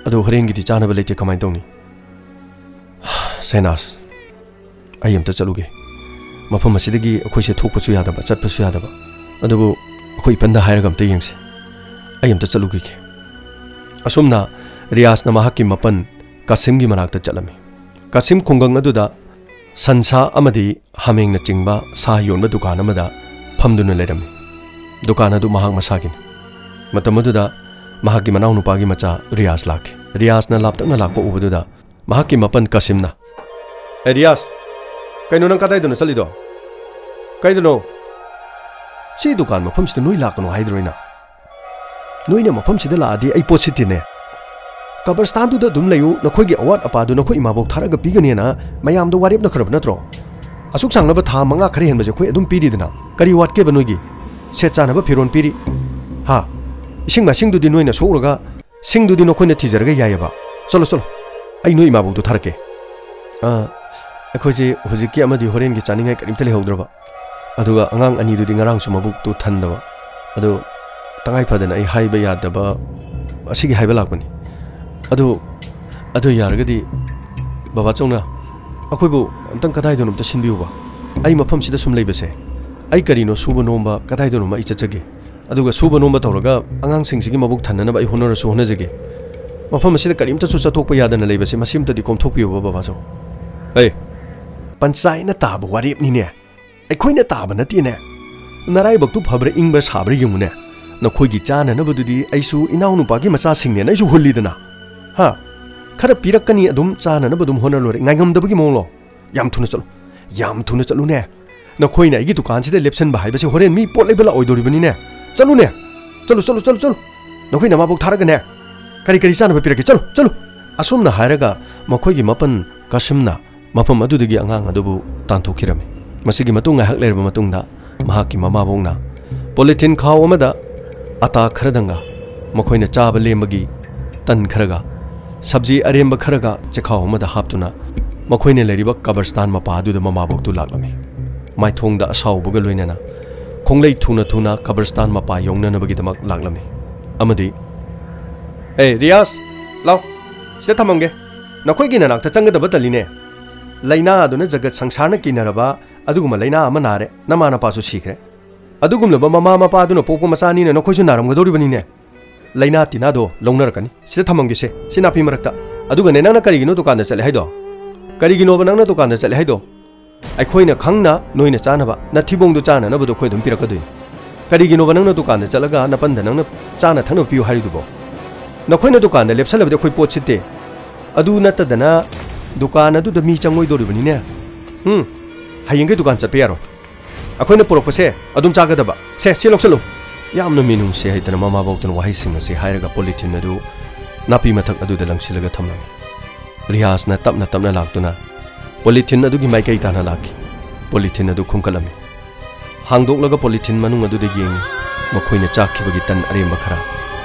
ꯑꯗꯣ ꯍꯣꯔꯦꯟꯒꯤꯗꯤ ꯆꯥꯅꯕ ꯂꯩꯇꯦ, ꯀꯃꯥꯏꯅ ꯇꯧꯅꯤ?" ꯁꯦꯍꯅꯥꯖ, ꯑꯩ ꯑꯝꯇ ꯆꯠꯂꯨꯒꯦ꯫ ꯃꯐꯝ ꯑꯁꯤꯗꯒꯤ ꯑꯩꯈꯣꯏꯁꯦ ꯊꯣꯛꯄꯁꯨ ꯌꯥꯗꯕ, ꯆꯠꯄꯁꯨ ꯌꯥꯗꯕ꯫ ꯑꯗꯨꯕꯨ ꯑꯩꯈꯣꯏ ꯏꯄꯟꯗ ꯍꯥꯏꯔꯒ ꯑꯝꯇ ꯌꯦꯡꯁꯤ꯫ ꯑꯩ ꯑꯝꯇ ꯆꯠꯂꯨꯈꯤꯒꯦ꯫ ꯑꯁꯨꯝꯅ ꯔꯤꯌꯥꯖꯅ ꯃꯍꯥꯛꯀꯤ ꯃꯄꯟ ꯀꯥꯁꯤꯝꯒꯤ ꯃꯅꯥꯛꯇ ꯆꯠꯂꯝꯃꯤ꯫ ꯀꯥꯁꯤꯝ ꯈꯨꯡꯒꯪ ꯑꯗꯨꯗ ꯁꯟꯁꯥ ꯑꯃꯗꯤ ꯍꯥꯃꯦꯡꯅꯆꯤꯡꯕ ꯁꯥ ꯌꯣꯟꯕ ꯗꯨꯀꯥꯟ ꯑꯃꯗ ꯐꯝꯗꯨꯅ ꯂꯩꯔꯝꯃꯤ꯫ ꯗꯨꯀꯥꯟ ꯑꯗꯨ ꯃꯍꯥꯛ ꯃꯁꯥꯒꯤꯅꯤ꯫ ꯃꯇꯝ ꯑꯗꯨꯗ ꯃꯍꯥꯛꯀꯤ ꯃꯅꯥꯎꯅꯨꯄꯥꯒꯤ ꯃꯆꯥ ꯔꯤꯌꯥꯖ ꯂꯥꯛꯈꯤ꯫ ꯔꯤꯌꯥꯖꯅ ꯂꯥꯞꯇꯛꯅ ꯂꯥꯛꯄ ꯎꯕꯗꯨꯗ ꯃꯍꯥꯛꯀꯤ ꯃꯄꯟ ꯀꯥꯁꯤꯝꯅ, "ꯑꯦ ꯔꯤꯌꯥꯖ, ꯀꯩꯅꯣ ꯅꯪ ꯀꯗꯥꯏꯗꯅꯣ ꯆꯠꯂꯤꯗꯣ? ꯀꯩꯗꯅꯣ? ꯁꯤ ꯗꯨꯀꯥꯟ ꯃꯐꯝꯁꯤꯗ ꯅꯣꯏ ꯂꯥꯛꯀꯅꯣ ꯍꯥꯏꯗ꯭ꯔꯣ ꯑꯩꯅ? ꯅꯣꯏꯅ ꯃꯐꯝꯁꯤꯗ ꯂꯥꯛꯑꯗꯤ ꯑꯩ ꯄꯣꯠ ꯁꯤꯠꯇꯦꯅꯦ꯫ ꯀꯕꯔꯁꯇꯥꯟꯗꯨꯗ ꯑꯗꯨꯝ ꯂꯩꯌꯨ, ꯅꯈꯣꯏꯒꯤ ꯑꯋꯥꯠ ꯑꯄꯥꯗꯨ ꯅꯈꯣꯏ ꯏꯃꯥꯕꯣꯛ ꯊꯥꯔꯛꯑꯒ ꯄꯤꯒꯅꯦꯅ ꯃꯌꯥꯝꯗꯣ ꯋꯥꯔꯦꯞꯅꯈ꯭ꯔꯕ ꯅꯠꯇ꯭ꯔꯣ? ꯑꯁꯨꯛ ꯁꯥꯡꯂꯕ ꯊꯥ ꯃꯉꯥ ꯈꯔ ꯍꯦꯟꯕꯁꯦ ꯑꯩꯈꯣꯏ ꯑꯗꯨꯝ ꯄꯤꯔꯤꯗꯅ꯫ ꯀꯔꯤ ꯋꯥꯠꯀꯦꯕ ꯅꯣꯏꯒꯤ? ꯁꯦꯠ ꯆꯥꯅꯕ ꯐꯤꯔꯣꯜ ꯄꯤꯔꯤ꯫ ꯍꯥ? ꯏꯁꯤꯡ ꯃꯥꯏꯁꯤꯡꯗꯨꯗꯤ ꯅꯣꯏꯅ ꯁꯣꯛꯎꯔꯒ ꯁꯤꯡꯗꯨꯗꯤ ꯅꯈꯣꯏꯅ ꯊꯤꯖꯔꯒ ꯌꯥꯏꯑꯕ꯫ ꯆꯠꯂꯣ, ꯆꯠꯂꯣ, ꯑꯩ ꯅꯣꯏ ꯏꯃꯥꯕꯣꯛꯇꯣ ꯊꯥꯔꯛꯀꯦ꯫ ꯑꯥ, ꯑꯩꯈꯣꯏꯁꯦ ꯍꯧꯖꯤꯛꯀꯤ ꯑꯃꯗꯤ ꯍꯣꯔꯦꯟꯒꯤ ꯆꯥꯅꯤꯡꯉꯥꯏ ꯀꯔꯤꯝꯇ ꯂꯩꯍꯧꯗ꯭ꯔꯕ, ꯑꯗꯨꯒ ꯑꯉꯥꯡ ꯑꯅꯤꯗꯨꯗꯤ ꯉꯔꯥꯡꯁꯨ ꯃꯕꯨꯛꯇꯨ ꯊꯟꯗꯕ, ꯑꯗꯨ ꯇꯉꯥꯏ ꯐꯗꯅ ꯑꯩ ꯍꯥꯏꯕ ꯌꯥꯗꯕ ꯑꯁꯤꯒꯤ ꯍꯥꯏꯕ ꯂꯥꯛꯄꯅꯤ꯫ ꯑꯗꯨ, ꯑꯗꯨ ꯌꯥꯔꯒꯗꯤ ꯕꯕꯥ ꯆꯧꯅ ꯑꯩꯈꯣꯏꯕꯨ ꯑꯝꯇꯪ ꯀꯗꯥꯏꯗꯅꯣ ꯑꯝꯇ ꯁꯤꯟꯕꯤꯌꯨꯕ꯫ ꯑꯩ ꯃꯐꯝꯁꯤꯗ ꯁꯨꯝ ꯂꯩꯕꯁꯦ, ꯑꯩ ꯀꯔꯤꯅꯣ ꯁꯨꯕ ꯅꯣꯝꯕ ꯀꯗꯥꯏꯗꯅꯣꯃ ꯑꯩ ꯆꯠꯆꯒꯦ꯫ ꯑꯗꯨꯒ ꯁꯨꯕ ꯅꯣꯝꯕ ꯇꯧꯔꯒ ꯑꯉꯥꯡꯁꯤꯡꯁꯤꯒꯤ ꯃꯕꯨꯛ ꯊꯟꯅꯅꯕ ꯑꯩ ꯍꯣꯠꯅꯔꯁꯨ ꯍꯣꯠꯅꯖꯒꯦ꯫ ꯃꯐꯝ ꯑꯁꯤꯗ ꯀꯔꯤꯝꯇꯁꯨ ꯆꯠꯊꯣꯛꯄ ꯌꯥꯗꯅ ꯂꯩꯕꯁꯦ, ꯃꯁꯤꯝꯇꯗꯤ ꯀꯣꯝꯊꯣꯛꯄꯤꯌꯣꯕ ꯕꯕꯥꯁꯨ꯫ ꯑꯦ, ꯄꯟꯆꯥꯏꯅ ꯇꯥꯕ ꯋꯥꯔꯦꯞꯅꯤꯅꯦ, ꯑꯩꯈꯣꯏꯅ ꯇꯥꯕ ꯅꯠꯇꯦꯅꯦ꯫ ꯅꯔꯥꯏꯕꯛꯇꯨ ꯐꯕ꯭ꯔꯥ ꯏꯪꯕ꯭ꯔꯥ ꯁꯥꯕ꯭ꯔꯥ ꯌꯦꯡꯉꯨꯅꯦ꯫ ꯅꯈꯣꯏꯒꯤ ꯆꯥꯅꯅꯕꯗꯨꯗꯤ ꯑꯩꯁꯨ ꯏꯅꯥꯎꯅꯨꯄꯥꯒꯤ ꯃꯆꯥꯁꯤꯡꯅꯦꯅ ꯑꯩꯁꯨ ꯍꯨꯜꯂꯤꯗꯅ꯫ ꯍꯥ? ꯈꯔ ꯄꯤꯔꯛꯀꯅꯤ, ꯑꯗꯨꯝ ꯆꯥꯅꯅꯕ ꯑꯗꯨꯝ ꯍꯣꯠꯅ ꯂꯣꯏꯔꯦ꯫ ꯉꯥꯏꯉꯝꯗꯕꯒꯤ ꯃꯑꯣꯡꯂꯣ? ꯌꯥꯝ ꯊꯨꯅ ꯆꯠꯂꯨ, ꯌꯥꯝ ꯊꯨꯅ ꯆꯠꯂꯨꯅꯦ꯫ ꯅꯈꯣꯏꯅ ꯑꯩꯒꯤ ꯗꯨꯀꯥꯟꯁꯤꯗ ꯂꯦꯞꯁꯟꯕ ꯍꯥꯏꯕꯁꯦ ꯍꯣꯔꯦꯟ ꯃꯤ ꯄꯣꯠ ꯂꯩꯕ ꯂꯥꯛꯑꯣꯏꯗꯧꯔꯤꯕꯅꯤꯅꯦ꯫ ꯆꯠꯂꯨꯅꯦ, ꯆꯠꯂꯨ, ꯆꯠꯂꯨ, ꯆꯠꯂꯨ, ꯆꯠꯂꯨ꯫ ꯅꯈꯣꯏ ꯅꯃꯥꯕꯣꯛ ꯊꯥꯔꯒꯅꯦ, ꯀꯔꯤ ꯀꯔꯤ ꯆꯥꯅꯕ ꯄꯤꯔꯛꯀꯦ, ꯆꯠꯂꯨ, ꯆꯠꯂꯨ꯫ ꯑꯁꯨꯝꯅ ꯍꯥꯏꯔꯒ ꯃꯈꯣꯏꯒꯤ ꯃꯄꯟ ꯀꯥꯁꯤꯝꯅ ꯃꯐꯝ ꯑꯗꯨꯗꯒꯤ ꯑꯉꯥꯡ ꯑꯗꯨꯕꯨ ꯇꯥꯟꯊꯣꯛꯈꯤꯔꯝꯃꯤ꯫ ꯃꯁꯤꯒꯤ ꯃꯇꯨꯡ ꯉꯥꯏꯍꯥꯛ ꯂꯩꯔꯕ ꯃꯇꯨꯡꯗ ꯃꯍꯥꯛꯀꯤ ꯃꯃꯥꯕꯣꯛꯅ ꯄꯣꯂꯤꯊꯤꯟ ꯈꯥꯎ ꯑꯃꯗ ꯑꯇꯥ ꯈꯔꯗꯪꯒ, ꯃꯈꯣꯏꯅ ꯆꯥꯕ ꯂꯦꯝꯕꯒꯤ ꯇꯟ ꯈꯔꯒ, ꯁꯕꯖꯤ ꯑꯔꯦꯝꯕ ꯈꯔꯒ ꯆꯦꯈꯥꯎ ꯑꯃꯗ ꯍꯥꯞꯇꯨꯅ ꯃꯈꯣꯏꯅ ꯂꯩꯔꯤꯕ ꯀꯕꯔꯁꯇꯥꯟ ꯃꯄꯥ ꯑꯗꯨꯗ ꯃꯃꯥꯕꯣꯛꯇꯨ ꯂꯥꯛꯂꯝꯃꯤ꯫ ꯃꯥꯏꯊꯣꯡꯗ ꯑꯁꯥꯎꯕꯒ ꯂꯣꯏꯅꯅ ꯈꯣꯡꯂꯩ ꯊꯨꯅ ꯊꯨꯅ ꯀꯕꯔꯁꯇꯥꯟ ꯃꯄꯥ ꯌꯧꯅꯅꯕꯒꯤꯗꯃꯛ ꯂꯥꯛꯂꯝꯃꯤ ꯑꯃꯗꯤ, "ꯑꯦ ꯔꯤꯌꯥꯁ, ꯂꯥꯎ, ꯁꯤꯗ ꯊꯝꯃꯝꯒꯦ꯫ ꯅꯈꯣꯏꯒꯤ ꯅꯅꯥꯛꯇ ꯆꯪꯒꯗꯕ ꯇꯜꯂꯤꯅꯦ꯫ ꯂꯥꯏꯅꯥ ꯑꯗꯨꯅ ꯖꯒꯠ ꯁꯪꯁꯥꯔꯅ ꯀꯤꯅꯔꯕ ꯑꯗꯨꯒꯨꯝꯕ ꯂꯥꯏꯅꯥ ꯑꯃ ꯅꯥꯔꯦ꯫ ꯅꯃꯥ ꯅꯄꯥꯁꯨ ꯁꯤꯈ꯭ꯔꯦ꯫ ꯑꯗꯨꯒꯨꯝꯂꯕ ꯃꯃꯥ ꯃꯄꯥ ꯑꯗꯨꯅ ꯄꯣꯛꯄ ꯃꯆꯥꯅꯤꯅ ꯅꯈꯣꯏꯁꯨ ꯅꯥꯔꯝꯒꯗꯧꯔꯤꯕꯅꯤꯅꯦ꯫ ꯂꯥꯏꯅꯥ ꯇꯤꯟꯅꯥꯗꯣ ꯂꯧꯅꯔꯛꯀꯅꯤ꯫ ꯁꯤꯗ ꯊꯝꯃꯝꯒꯦꯁꯦ, ꯁꯤ ꯅꯥꯄꯤ ꯃꯔꯛꯇ꯫ ꯑꯗꯨꯒꯅꯦ, ꯅꯪꯅ ꯀꯔꯤꯒꯤꯅꯣ ꯗꯨꯀꯥꯟꯗ ꯆꯠꯂꯦ ꯍꯥꯏꯗꯣ? ꯀꯔꯤꯒꯤꯅꯣꯕ ꯅꯪꯅ ꯗꯨꯀꯥꯟꯗ ꯆꯠꯂꯦ ꯍꯥꯏꯗꯣ? ꯑꯩꯈꯣꯏꯅ ꯈꯪꯅ ꯅꯣꯏꯅ ꯆꯥꯅꯕ, ꯅꯊꯤꯕꯣꯡꯗꯣ ꯆꯥꯅꯅꯕꯗꯣ ꯑꯩꯈꯣꯏ ꯑꯗꯨꯝ ꯄꯤꯔꯛꯀꯗꯣꯏꯅꯤ꯫ ꯀꯔꯤꯒꯤꯅꯣꯕ ꯅꯪꯅ ꯗꯨꯀꯥꯟꯗ ꯆꯠꯂꯒ ꯅꯄꯟꯗ ꯅꯪꯅ ꯆꯥꯅ ꯊꯛꯅꯕ ꯄꯤꯌꯨ ꯍꯥꯏꯔꯤꯗꯨꯕꯣ? ꯅꯈꯣꯏꯅ ꯗꯨꯀꯥꯟꯗ ꯂꯦꯞꯁꯜꯂꯕꯗꯤ ꯑꯩꯈꯣꯏ ꯄꯣꯠ ꯁꯤꯠꯇꯦ꯫ ꯑꯗꯨ ꯅꯠꯇꯗꯅ ꯗꯨꯀꯥꯟ ꯑꯗꯨꯗ ꯃꯤ ꯆꯪꯉꯣꯏꯗꯧꯔꯤꯕꯅꯤꯅꯦ꯫ ꯎꯝ, ꯍꯌꯦꯡꯒꯩ ꯗꯨꯀꯥꯟ ꯆꯠꯄ ꯌꯥꯔꯣꯏ꯫ ꯑꯩꯈꯣꯏꯅ ꯄꯨꯔꯛꯄꯁꯦ ꯑꯗꯨꯝ ꯆꯥꯒꯗꯕ꯫ ꯁꯦ, ꯁꯤ ꯂꯧꯁꯜꯂꯨ꯫ ꯌꯥꯝꯅ ꯃꯤꯅꯨꯡꯁꯤ ꯍꯩꯇꯅ ꯃꯃꯥꯕꯣꯛꯇꯨꯅ ꯋꯥꯍꯩꯁꯤꯡ ꯑꯁꯤ ꯍꯥꯏꯔꯒ ꯄꯣꯂꯤꯊꯤꯟ ꯑꯗꯨ ꯅꯥꯄꯤ ꯃꯊꯛ ꯑꯗꯨꯗ ꯂꯪꯁꯤꯜꯂꯒ ꯊꯝꯂꯝꯃꯤ꯫ ꯔꯤꯌꯥꯖꯅ ꯇꯞꯅ ꯇꯞꯅ ꯂꯥꯛꯇꯨꯅ ꯄꯣꯂꯤꯊꯤꯟ ꯑꯗꯨꯒꯤ ꯃꯥꯏꯀꯩ ꯇꯥꯅ ꯂꯥꯛꯈꯤ꯫ ꯄꯣꯂꯤꯊꯤꯟ ꯑꯗꯨ ꯈꯨꯝꯀꯠꯂꯝꯃꯤ꯫ ꯍꯥꯡꯗꯣꯛꯂꯒ ꯄꯣꯂꯤꯊꯤꯟ ꯃꯅꯨꯡ ꯑꯗꯨꯗ ꯌꯦꯡꯉꯤ꯫ ꯃꯈꯣꯏꯅ ꯆꯥꯈꯤꯕꯒꯤ ꯇꯟ ꯑꯔꯦꯝꯕ ꯈꯔ,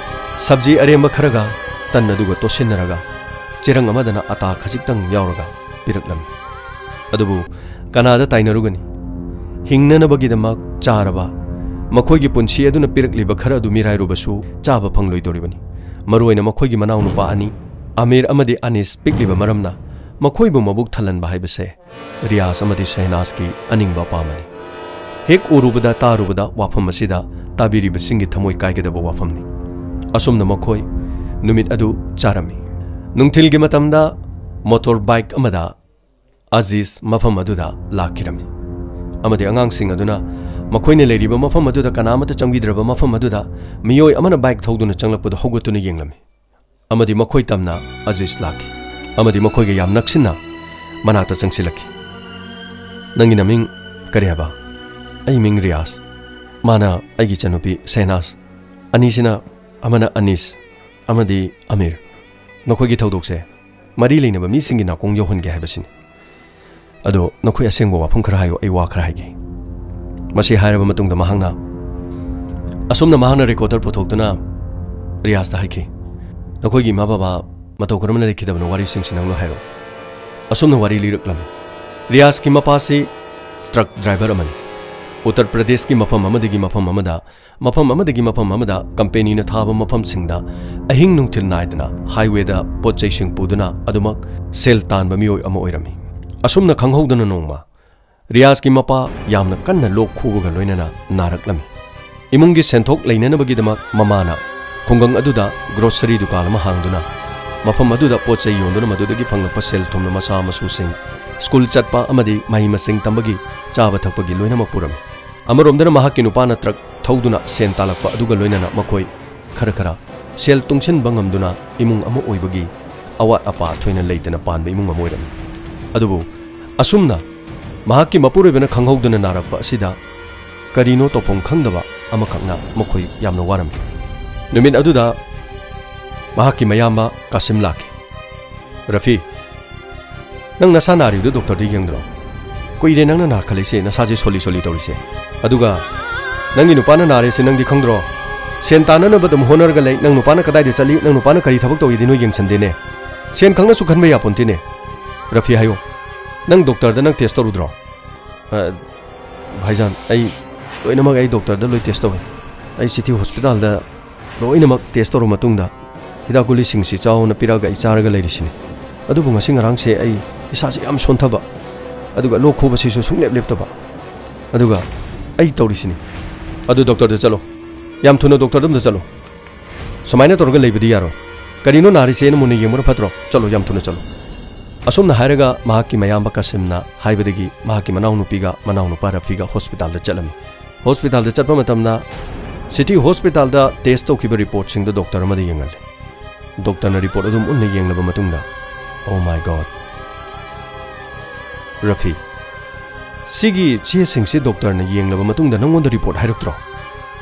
ꯁꯕꯖꯤ ꯑꯔꯦꯝꯕ ꯈꯔꯒ ꯇꯟ ꯑꯗꯨꯒ ꯇꯣꯠꯁꯤꯟꯅꯔꯒ ꯆꯦꯔꯪ ꯑꯃꯗꯅ ꯑꯇꯥ ꯈꯖꯤꯛꯇꯪ ꯌꯥꯎꯔꯒ ꯄꯤꯔꯛꯂꯝꯃꯤ꯫ ꯑꯗꯨꯕꯨ ꯀꯅꯥꯗ ꯇꯥꯏꯅꯔꯨꯒꯅꯤ? ꯍꯤꯡꯅꯅꯕꯒꯤꯗꯃꯛ ꯆꯥꯔꯕ ꯃꯈꯣꯏꯒꯤ ꯄꯨꯟꯁꯤ ꯑꯗꯨꯅ ꯄꯤꯔꯛꯂꯤꯕ ꯈꯔ ꯑꯗꯨ ꯃꯤꯔꯥꯏꯔꯨꯕꯁꯨ ꯆꯥꯕ ꯐꯪꯂꯣꯏꯗꯧꯔꯤꯕꯅꯤ꯫ ꯃꯔꯨꯑꯣꯏꯅ ꯃꯈꯣꯏꯒꯤ ꯃꯅꯥꯎꯅꯨꯄꯥ ꯑꯅꯤ, ꯑꯃꯤꯔ ꯑꯃꯗꯤ ꯑꯅꯤꯁ, ꯄꯤꯛꯂꯤꯕ ꯃꯔꯝꯅ ꯃꯈꯣꯏꯕꯨ ꯃꯕꯨꯛ ꯊꯜꯍꯟꯕ ꯍꯥꯏꯕꯁꯦ ꯔꯤꯌꯥꯖ ꯑꯃꯗꯤ ꯁꯦꯍꯅꯥꯖꯀꯤ ꯑꯅꯤꯡꯕ ꯑꯄꯥꯝꯕꯅꯤ꯫ ꯍꯦꯛ ꯎꯔꯨꯕꯗ ꯇꯥꯔꯨꯕꯗ ꯋꯥꯐꯝ ꯑꯁꯤꯗ ꯇꯥꯕꯤꯔꯤꯕꯁꯤꯡꯒꯤ ꯊꯃꯣꯏ ꯀꯥꯏꯒꯗꯕ ꯋꯥꯐꯝꯅꯤ꯫ ꯑꯁꯨꯝꯅ ꯃꯈꯣꯏ ꯅꯨꯃꯤꯠ ꯑꯗꯨ ꯆꯥꯔꯝꯃꯤ꯫ ꯅꯨꯡꯊꯤꯜꯒꯤ ꯃꯇꯝꯗ ꯃꯣꯇꯣꯔ ꯕꯥꯏꯛ ꯑꯃꯗ ꯑꯖꯤꯖ ꯃꯐꯝ ꯑꯗꯨꯗ ꯂꯥꯛꯈꯤꯔꯝꯃꯤ, ꯑꯃꯗꯤ ꯑꯉꯥꯡꯁꯤꯡ ꯑꯗꯨꯅ ꯃꯈꯣꯏꯅ ꯂꯩꯔꯤꯕ ꯃꯐꯝ ꯑꯗꯨꯗ ꯀꯅꯥ ꯑꯃꯠꯇ ꯆꯪꯕꯤꯗ꯭ꯔꯕ ꯃꯐꯝ ꯑꯗꯨꯗ ꯃꯤꯑꯣꯏ ꯑꯃꯅ ꯕꯥꯏꯛ ꯊꯧꯗꯨꯅ ꯆꯪꯂꯛꯄꯗꯨ ꯍꯧꯒꯠꯇꯨꯅ ꯌꯦꯡꯂꯝꯃꯤ, ꯑꯃꯗꯤ ꯃꯈꯣꯏ ꯇꯝꯅ ꯑꯖꯤꯖ ꯂꯥꯛꯈꯤ, ꯑꯃꯗꯤ ꯃꯈꯣꯏꯒ ꯌꯥꯝ ꯅꯛꯁꯤꯟꯅ ꯃꯅꯥꯛꯇ ꯆꯪꯁꯤꯜꯂꯛꯈꯤ꯫ "ꯅꯪꯒꯤ ꯅꯃꯤꯡ ꯀꯔꯤ ꯍꯥꯏꯕ?" "ꯑꯩ ꯃꯤꯡ ꯔꯤꯌꯥꯖ꯫ ꯃꯥꯅ ꯑꯩꯒꯤ ꯏꯆꯟꯅꯨꯄꯤ ꯁꯦꯍꯅꯥꯖ꯫ ꯑꯅꯤꯁꯤꯅ, ꯑꯃꯅ ꯑꯅꯤꯁ, ꯑꯃꯗꯤ ꯑꯃꯤꯔ꯫ ꯅꯈꯣꯏꯒꯤ ꯊꯧꯗꯣꯛꯁꯦ ꯃꯔꯤ ꯂꯩꯅꯕ ꯃꯤꯁꯤꯡꯒꯤ ꯅꯥꯀꯣꯡ ꯌꯧꯍꯟꯒꯦ ꯍꯥꯏꯕꯁꯤꯅꯤ꯫ ꯑꯗꯣ ꯅꯈꯣꯏ ꯑꯁꯦꯡꯕ ꯋꯥꯐꯝ ꯈꯔ ꯍꯥꯏꯌꯨ, ꯑꯩ ꯋꯥ ꯈꯔ ꯍꯥꯏꯒꯦ꯫" ꯃꯁꯤ ꯍꯥꯏꯔꯕ ꯃꯇꯨꯡꯗ ꯃꯍꯥꯛꯅ, ꯑꯁꯨꯝꯅ ꯃꯍꯥꯛꯅ ꯔꯦꯀꯣꯔꯗꯔ ꯄꯨꯊꯣꯛꯇꯨꯅ ꯔꯤꯌꯥꯖꯇ ꯍꯥꯏꯈꯤ, "ꯅꯈꯣꯏꯒꯤ ꯏꯃꯥ ꯕꯕꯥ ꯃꯇꯧ ꯀꯔꯝꯅ ꯂꯩꯈꯤꯗꯕꯅꯣ, ꯋꯥꯔꯤꯁꯤꯡꯁꯤ ꯅꯪꯅ ꯍꯥꯏꯔꯣ꯫" ꯑꯁꯨꯝꯅ ꯋꯥꯔꯤ ꯂꯤꯔꯛꯂꯝꯃꯤ꯫ ꯔꯤꯌꯥꯖꯀꯤ ꯃꯄꯥꯁꯤ ꯇ꯭ꯔꯛ ꯗ꯭ꯔꯥꯏꯚꯔ ꯑꯃꯅꯤ꯫ ꯎꯠꯇꯔ ꯄ꯭ꯔꯗꯦꯁꯀꯤ ꯃꯐꯝ ꯑꯃꯗꯒꯤ ꯃꯐꯝ ꯑꯃꯗ, ꯃꯐꯝ ꯑꯃꯗꯒꯤ ꯃꯐꯝ ꯑꯃꯗ ꯀꯝꯄꯦꯅꯤꯅ ꯊꯥꯕ ꯃꯐꯝꯁꯤꯡꯗ ꯑꯍꯤꯡ ꯅꯨꯡꯊꯤꯜ ꯅꯥꯏꯗꯅ ꯍꯥꯏꯋꯦꯗ ꯄꯣꯠ ꯆꯩꯁꯤꯡ ꯄꯨꯗꯨꯅ ꯑꯗꯨꯃꯛ ꯁꯦꯜ ꯇꯥꯟꯕ ꯃꯤꯑꯣꯏ ꯑꯃ ꯑꯣꯏꯔꯝꯃꯤ꯫ ꯑꯁꯨꯝꯅ ꯈꯪꯍꯧꯗꯅ ꯅꯣꯡꯃ ꯔꯤꯌꯥꯖꯀꯤ ꯃꯄꯥ ꯌꯥꯝꯅ ꯀꯟꯅ ꯂꯣꯛ ꯈꯨꯕꯒ ꯂꯣꯏꯅꯅ ꯅꯥꯔꯛꯂꯝꯃꯤ꯫ ꯏꯃꯨꯡꯒꯤ ꯁꯦꯟꯊꯣꯛ ꯂꯩꯅꯅꯕꯒꯤꯗꯃꯛ ꯃꯃꯥꯅ ꯈꯨꯡꯒꯪ ꯑꯗꯨꯗ ꯒ꯭ꯔꯣꯁꯔꯤ ꯗꯨꯀꯥꯟ ꯑꯃ ꯍꯥꯡꯗꯨꯅ ꯃꯐꯝ ꯑꯗꯨꯗ ꯄꯣꯠ ꯆꯩ ꯌꯣꯟꯗꯨꯅ ꯃꯗꯨꯗꯒꯤ ꯐꯪꯂꯛꯄ ꯁꯦꯜ ꯊꯨꯝꯅ ꯃꯆꯥ ꯃꯁꯨꯁꯤꯡ ꯁ꯭ꯀꯨꯜ ꯆꯠꯄ ꯑꯃꯗꯤ ꯃꯍꯩ ꯃꯁꯤꯡ ꯇꯝꯕꯒꯤ ꯆꯥꯕ ꯊꯛꯄꯒꯤ ꯂꯣꯏꯅꯃꯛ ꯄꯨꯔꯝꯃꯤ꯫ ꯑꯃꯔꯣꯝꯗꯅ ꯃꯍꯥꯛꯀꯤ ꯅꯨꯄꯥꯅ ꯇ꯭ꯔꯛ ꯊꯧꯗꯨꯅ ꯁꯦꯟ ꯇꯥꯜꯂꯛꯄ ꯑꯗꯨꯒ ꯂꯣꯏꯅꯅ ꯃꯈꯣꯏ ꯈꯔ ꯈꯔ ꯁꯦꯜ ꯇꯨꯡꯁꯤꯟꯕ ꯉꯝꯗꯨꯅ ꯏꯃꯨꯡ ꯑꯃ ꯑꯣꯏꯕꯒꯤ ꯑꯋꯥꯠ ꯑꯄꯥ ꯊꯣꯏꯅ ꯂꯩꯇꯅ ꯄꯥꯟꯕ ꯏꯃꯨꯡ ꯑꯃ ꯑꯣꯏꯔꯝꯃꯤ꯫ ꯑꯗꯨꯕꯨ ꯑꯁꯨꯝꯅ ꯃꯍꯥꯛꯀꯤ ꯃꯄꯨꯔꯣꯏꯕꯅ ꯈꯪꯍꯧꯗꯅ ꯅꯥꯔꯛꯄ ꯑꯁꯤꯗ ꯀꯔꯤꯅꯣ ꯇꯧꯐꯝ ꯈꯪꯗꯕ ꯑꯃꯈꯛꯅ ꯃꯈꯣꯏ ꯌꯥꯝꯅ ꯋꯥꯔꯝꯃꯤ꯫ ꯅꯨꯃꯤꯠ ꯑꯗꯨꯗ ꯃꯍꯥꯛꯀꯤ ꯃꯌꯥꯝꯕ ꯀꯥꯁꯤꯝ ꯂꯥꯛꯈꯤ꯫ "ꯔꯐꯤ, ꯅꯪ ꯅꯁꯥ ꯅꯥꯔꯤꯕꯗꯨ ꯗꯣꯛꯇꯔꯗ ꯌꯦꯡꯗ꯭ꯔꯣ? ꯀꯨꯏꯔꯦ ꯅꯪꯅ ꯅꯥꯈꯠꯂꯛꯏꯁꯦ, ꯅꯁꯥꯁꯦ ꯁꯣꯜꯂꯤ ꯁꯣꯜꯂꯤ ꯇꯧꯔꯤꯁꯦ꯫ ꯑꯗꯨꯒ ꯅꯪꯒꯤ ꯅꯨꯄꯥꯅ ꯅꯥꯔꯦꯁꯦ ꯅꯪꯗꯤ ꯈꯪꯗ꯭ꯔꯣ? ꯁꯦꯟ ꯇꯥꯟꯅꯅꯕ ꯑꯗꯨꯝ ꯍꯣꯠꯅꯔꯒ ꯂꯩ꯫ ꯅꯪ ꯅꯨꯄꯥꯅ ꯀꯗꯥꯏꯗ ꯆꯠꯂꯤ, ꯅꯪ ꯅꯨꯄꯥꯅ ꯀꯔꯤ ꯊꯕꯛ ꯇꯧꯏꯗꯤ ꯅꯣꯏ ꯌꯦꯡꯁꯟꯗꯦꯅꯦ꯫ ꯁꯦꯟ ꯈꯪꯅꯁꯨ ꯈꯟꯕ ꯌꯥꯄꯣꯟꯇꯦꯅꯦ꯫ ꯔꯐꯤ ꯍꯥꯏꯌꯣ, ꯅꯪ ꯗꯣꯛꯇꯔꯗ ꯅꯪ ꯇꯦꯁ ꯇꯧꯔꯨꯗ꯭ꯔꯣ?" "ꯑ, ꯚꯥꯏꯖꯥꯟ, ꯑꯩ ꯂꯣꯏꯅꯃꯛ ꯑꯩ ꯗꯣꯛꯇꯔꯗ ꯂꯣꯏ ꯇꯦꯁ ꯇꯧꯋꯦ꯫ ꯑꯩ ꯁꯤꯇꯤ ꯍꯣꯁꯄꯤꯇꯥꯜꯗ ꯂꯣꯏꯅꯃꯛ ꯇꯦꯁ ꯇꯧꯔꯕ ꯃꯇꯨꯡꯗ ꯍꯤꯗꯥꯛ ꯒꯨꯂꯤꯁꯤꯡꯁꯤ ꯆꯥꯎꯅ ꯄꯤꯔꯛꯑꯒ ꯑꯩ ꯆꯥꯔꯒ ꯂꯩꯔꯤꯁꯤꯅꯤ꯫ ꯑꯗꯨꯕꯨ ꯉꯁꯤ ꯉꯔꯥꯡꯁꯦ ꯑꯩ ꯏꯁꯥꯁꯦ ꯌꯥꯝ ꯁꯣꯟꯊꯕ, ꯑꯗꯨꯒ ꯂꯣꯛ ꯈꯨꯕꯁꯤꯁꯨ ꯁꯨꯡꯂꯦꯞ ꯂꯦꯞꯇꯕ꯫ ꯑꯗꯨꯒ ꯑꯩ ꯇꯧꯔꯤꯁꯤꯅꯤ, "ꯑꯗꯨ ꯗꯣꯛꯇꯔꯗ ꯆꯠꯂꯣ, ꯌꯥꯝ ꯊꯨꯅ ꯗꯣꯛꯇꯔꯗ ꯑꯝꯇ ꯆꯠꯂꯣ꯫ ꯁꯨꯃꯥꯏꯅ ꯇꯧꯔꯒ ꯂꯩꯕꯗꯤ ꯌꯥꯔꯣꯏ꯫ ꯀꯔꯤꯅꯣ ꯅꯥꯔꯤꯁꯦꯅ ꯃꯨꯟꯅ ꯌꯦꯡꯕꯅ ꯐꯠꯇ꯭ꯔꯣ? ꯆꯠꯂꯣ, ꯌꯥꯝ ꯊꯨꯅ ꯆꯠꯂꯣ"꯫ ꯑꯁꯨꯝꯅ ꯍꯥꯏꯔꯒ ꯃꯍꯥꯛꯀꯤ ꯃꯌꯥꯝꯕ ꯀꯥꯁꯤꯝꯅ ꯍꯥꯏꯕꯗꯒꯤ ꯃꯍꯥꯛꯀꯤ ꯃꯅꯥꯎꯅꯨꯄꯤꯒ ꯃꯅꯥꯎꯅꯨꯄꯥ ꯔꯐꯤꯒ ꯍꯣꯁꯄꯤꯇꯥꯜꯗ ꯆꯠꯂꯝꯃꯤ꯫ ꯍꯣꯁꯄꯤꯇꯥꯜꯗ ꯆꯠꯄ ꯃꯇꯝꯗ ꯁꯤꯇꯤ ꯍꯣꯁꯄꯤꯇꯥꯜꯗ ꯇꯦꯁ ꯇꯧꯈꯤꯕ ꯔꯤꯄꯣꯔꯠꯁꯤꯡꯗꯨ ꯗꯣꯛꯇꯔ ꯑꯃꯗ ꯌꯦꯡꯍꯜꯂꯦ꯫ ꯗꯣꯛꯇꯔꯅ ꯔꯤꯄꯣꯔꯠ ꯑꯗꯨ ꯃꯨꯟꯅ ꯌꯦꯡꯂꯕ ꯃꯇꯨꯡꯗ, "Oh my God, ꯔꯐꯤ, ꯁꯤꯒꯤ ꯆꯦꯁꯤꯡꯁꯤ ꯗꯣꯛꯇꯔꯅ ꯌꯦꯡꯂꯕ ꯃꯇꯨꯡꯗ ꯅꯪꯉꯣꯟꯗ ꯔꯤꯄꯣꯔꯠ ꯍꯥꯏꯔꯛꯇ꯭ꯔꯣ?"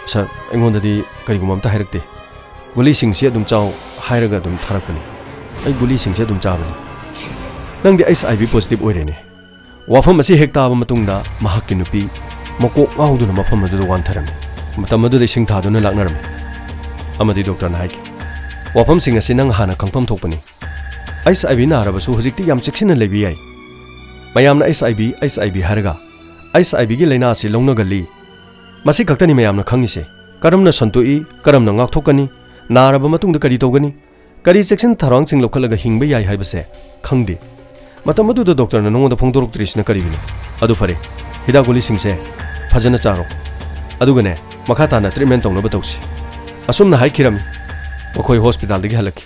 "ꯁꯥꯔ, ꯑꯩꯉꯣꯟꯗꯗꯤ ꯀꯔꯤꯒꯨꯝꯕ ꯑꯝꯇ ꯍꯥꯏꯔꯛꯇꯦ꯫ ꯒꯨꯂꯤꯁꯤꯡꯁꯤ ꯑꯗꯨꯝ ꯆꯥꯎ ꯍꯥꯏꯔꯒ ꯑꯗꯨꯝ ꯊꯥꯔꯛꯄꯅꯤ꯫ ꯑꯩ ꯒꯨꯂꯤꯁꯤꯡꯁꯤ ꯑꯗꯨꯝ ꯆꯥꯕꯅꯤ"꯫ "ꯅꯪꯗꯤ ꯑꯩꯆ ꯑꯥꯏ ꯚꯤ ꯄꯣꯖꯤꯇꯤꯚ ꯑꯣꯏꯔꯦꯅꯦ"꯫ ꯋꯥꯐꯝ ꯑꯁꯤ ꯍꯦꯛ ꯇꯥꯕ ꯃꯇꯨꯡꯗ ꯃꯍꯥꯛꯀꯤ ꯅꯨꯄꯤ ꯃꯀꯣꯛ ꯉꯥꯎꯗꯨꯅ ꯃꯐꯝ ꯑꯗꯨꯗ ꯋꯥꯟꯊꯔꯝꯃꯤ꯫ ꯃꯇꯝ ꯑꯗꯨꯗ ꯏꯁꯤꯡ ꯊꯥꯗꯨꯅ ꯂꯥꯛꯅꯔꯝꯃꯤ꯫ ꯑꯃꯗꯤ ꯗꯣꯛꯇꯔꯅ ꯍꯥꯏꯈꯤ, "ꯋꯥꯐꯝꯁꯤꯡ ꯑꯁꯤ ꯅꯪ ꯍꯥꯟꯅ ꯈꯪꯐꯝ ꯊꯣꯛꯄꯅꯤ꯫ ꯑꯩꯆ ꯑꯥꯏ ꯚꯤ ꯅꯥꯔꯕꯁꯨ ꯍꯧꯖꯤꯛꯇꯤ ꯌꯥꯝ ꯆꯦꯛꯁꯤꯟꯅ ꯂꯩꯕ ꯌꯥꯏ꯫ ꯃꯌꯥꯝꯅ ꯑꯩꯆ ꯑꯥꯏ ꯚꯤ, ꯑꯩꯆ ꯑꯥꯏ ꯚꯤ ꯍꯥꯏꯔꯒ ꯑꯩꯆ ꯑꯥꯏ ꯚꯤꯒꯤ ꯂꯥꯏꯅꯥ ꯑꯁꯤ ꯂꯧꯅꯒꯜꯂꯤ꯫ ꯃꯁꯤ ꯈꯛꯇꯅꯤ ꯃꯌꯥꯝꯅ ꯈꯪꯉꯤꯁꯦ꯫ ꯀꯔꯝꯅ ꯁꯟꯗꯣꯛꯏ, ꯀꯔꯝꯅ ꯉꯥꯛꯊꯣꯛꯀꯅꯤ, ꯅꯥꯔꯕ ꯃꯇꯨꯡꯗ ꯀꯔꯤ ꯇꯧꯒꯅꯤ, ꯀꯔꯤ ꯆꯦꯛꯁꯤꯟ ꯊꯧꯔꯥꯡꯁꯤꯡ ꯂꯧꯈꯠꯂꯒ ꯍꯤꯡꯕ ꯌꯥꯏ ꯍꯥꯏꯕꯁꯦ ꯈꯪꯗꯦ꯫ ꯃꯇꯝ ꯑꯗꯨꯗ ꯗꯣꯛꯇꯔꯅ ꯅꯉꯣꯟꯗ ꯐꯣꯡꯗꯣꯔꯛꯇ꯭ꯔꯤꯁꯤꯅ ꯀꯔꯤꯒꯤꯅꯣ? ꯑꯗꯨ ꯐꯔꯦ, ꯍꯤꯗꯥꯛ ꯒꯨꯂꯤꯁꯤꯡꯁꯦ ꯐꯖꯅ ꯆꯥꯔꯣ꯫ ꯑꯗꯨꯒꯅꯦ, ꯃꯈꯥ ꯇꯥꯅ ꯇ꯭ꯔꯤꯠꯃꯦꯟ ꯇꯧꯅꯕ ꯇꯧꯁꯤ"꯫ ꯑꯁꯨꯝꯅ ꯍꯥꯏꯈꯤꯔꯝꯃꯤ꯫ ꯃꯈꯣꯏ ꯍꯣꯁꯄꯤꯇꯥꯜꯗꯒꯤ ꯍꯜꯂꯛꯈꯤ꯫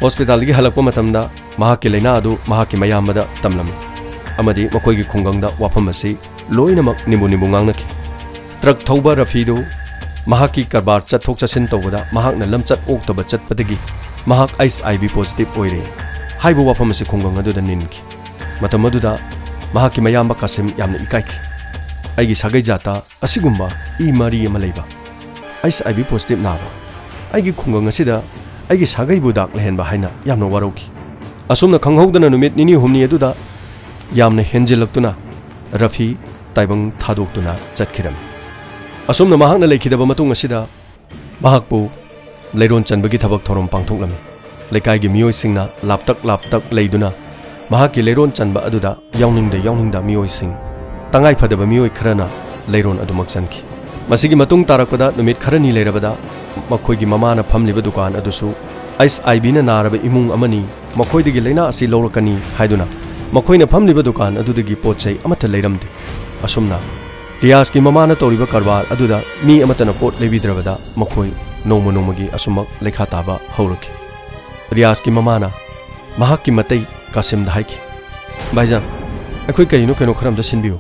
ꯍꯣꯁꯄꯤꯇꯥꯜꯗꯒꯤ ꯍꯜꯂꯛꯄ ꯃꯇꯝꯗ ꯃꯍꯥꯛꯀꯤ ꯂꯥꯏꯅꯥ ꯑꯗꯨ ꯃꯍꯥꯛꯀꯤ ꯃꯌꯥꯝꯕꯗ ꯇꯝꯂꯝꯃꯤ ꯑꯃꯗꯤ ꯃꯈꯣꯏꯒꯤ ꯈꯨꯡꯒꯪꯗ ꯋꯥꯐꯝ ꯑꯁꯤ ꯂꯣꯏꯅꯃꯛ ꯅꯤꯝꯕꯨ ꯅꯤꯝꯕꯨ ꯉꯥꯡꯅꯈꯤ꯫ ꯇ꯭ꯔꯛ ꯊꯧꯕ ꯔꯐꯤꯗꯨ ꯃꯍꯥꯛꯀꯤ ꯀꯔꯕꯥꯔ ꯆꯠꯊꯣꯛ ꯆꯠꯁꯤꯟ ꯇꯧꯕꯗ ꯃꯍꯥꯛꯅ ꯂꯝꯆꯠ ꯑꯣꯛꯇꯕ ꯆꯠꯄꯗꯒꯤ ꯃꯍꯥꯛ ꯑꯩꯆ ꯑꯥꯏ ꯚꯤ ꯄꯣꯖꯤꯇꯤꯚ ꯑꯣꯏꯔꯦ ꯍꯥꯏꯕ ꯋꯥꯐꯝ ꯑꯁꯤ ꯈꯨꯡꯒꯪ ꯑꯗꯨꯗ ꯅꯤꯟꯈꯤ꯫ ꯃꯇꯝ ꯑꯗꯨꯗ ꯃꯍꯥꯛꯀꯤ ꯃꯌꯥꯝꯕ ꯀꯥꯁꯤꯝ ꯌꯥꯝꯅ ꯏꯀꯥꯏꯈꯤ꯫ "ꯑꯩꯒꯤ ꯁꯥꯒꯩ ꯖꯥꯠꯇ ꯑꯁꯤꯒꯨꯝꯕ ꯏ ꯃꯔꯤ ꯑꯃ ꯂꯩꯕ, ꯑꯩꯆ ꯑꯥꯏ ꯚꯤ ꯄꯣꯖꯤꯇꯤꯚ ꯅꯥꯕ, ꯑꯩꯒꯤ ꯈꯨꯡꯒꯪ ꯑꯁꯤꯗ ꯑꯩꯒꯤ ꯁꯥꯒꯩꯕꯨ ꯗꯥꯛ ꯂꯩꯍꯟꯕ" ꯍꯥꯏꯅ ꯌꯥꯝꯅ ꯋꯥꯔꯧꯈꯤ꯫ ꯑꯁꯨꯝꯅ ꯈꯪꯍꯧꯗꯅ ꯅꯨꯃꯤꯠ ꯅꯤꯅꯤ ꯍꯨꯝꯅꯤ ꯑꯗꯨꯗ ꯌꯥꯝꯅ ꯍꯦꯟꯖꯤꯜꯂꯛꯇꯨꯅ ꯔꯐꯤ ꯇꯥꯏꯕꯪ ꯊꯥꯗꯣꯛꯇꯨꯅ ꯆꯠꯈꯤꯔꯝꯃꯤ꯫ ꯑꯁꯨꯝꯅ ꯃꯍꯥꯛꯅ ꯂꯩꯈꯤꯗꯕ ꯃꯇꯨꯡ ꯑꯁꯤꯗ ꯃꯍꯥꯛꯄꯨ ꯂꯩꯔꯣꯟ ꯆꯟꯕꯒꯤ ꯊꯕꯛ ꯊꯧꯔꯝ ꯄꯥꯡꯊꯣꯛꯂꯝꯃꯤ꯫ ꯂꯩꯀꯥꯏꯒꯤ ꯃꯤꯑꯣꯏꯁꯤꯡꯅ ꯂꯥꯞꯇꯛ ꯂꯥꯞꯇꯛ ꯂꯩꯗꯨꯅ ꯃꯍꯥꯛꯀꯤ ꯂꯩꯔꯣꯟ ꯆꯟꯕ ꯑꯗꯨꯗ ꯌꯥꯎꯅꯤꯡꯗ ꯌꯥꯎꯅꯤꯡꯗ ꯃꯤꯑꯣꯏꯁꯤꯡ, ꯇꯉꯥꯏ ꯐꯗꯕ ꯃꯤꯑꯣꯏ ꯈꯔꯅ ꯂꯩꯔꯣꯟ ꯑꯗꯨꯃꯛ ꯆꯟꯈꯤ꯫ ꯃꯁꯤꯒꯤ ꯃꯇꯨꯡ ꯇꯥꯔꯛꯄꯗ ꯅꯨꯃꯤꯠ ꯈꯔꯅꯤ ꯂꯩꯔꯕꯗ ꯃꯈꯣꯏꯒꯤ ꯃꯃꯥꯅ ꯐꯝꯂꯤꯕ ꯗꯨꯀꯥꯟ ꯑꯗꯨꯁꯨ ꯑꯩꯆ ꯑꯥꯏ ꯚꯤꯅ ꯅꯥꯔꯕ ꯏꯃꯨꯡ ꯑꯃꯅꯤ, ꯃꯈꯣꯏꯗꯒꯤ ꯂꯥꯏꯅꯥ ꯑꯁꯤ ꯂꯧꯔꯛꯀꯅꯤ ꯍꯥꯏꯗꯨꯅ ꯃꯈꯣꯏꯅ ꯐꯝꯂꯤꯕ ꯗꯨꯀꯥꯟ ꯑꯗꯨꯗꯒꯤ ꯄꯣꯠ ꯆꯩ ꯑꯃꯠꯇ ꯂꯩꯔꯝꯗꯦ꯫ ꯑꯁꯨꯝꯅ ꯔꯤꯌꯥꯖꯀꯤ ꯃꯃꯥꯅ ꯇꯧꯔꯤꯕ ꯀꯔꯕꯥꯔ ꯑꯗꯨꯗ ꯃꯤ ꯑꯃꯠꯇꯅ ꯄꯣꯠ ꯂꯩꯕꯤꯗ꯭ꯔꯕꯗ ꯃꯈꯣꯏ ꯅꯣꯡꯃ ꯅꯣꯡꯃꯒꯤ ꯑꯁꯨꯝꯃꯛ ꯂꯩꯈꯥ ꯇꯥꯕ ꯍꯧꯔꯛꯈꯤ꯫ ꯔꯤꯌꯥꯖꯀꯤ ꯃꯃꯥꯅ ꯃꯍꯥꯛꯀꯤ ꯃꯇꯩ ꯀꯥꯁꯤꯝꯗ ꯍꯥꯏꯈꯤ, "ꯚꯥꯏꯖꯥꯟ, ꯑꯩꯈꯣꯏ ꯀꯔꯤꯅꯣ ꯀꯩꯅꯣ ꯈꯔ ꯑꯝꯇ ꯁꯤꯟꯕꯤꯌꯨ꯫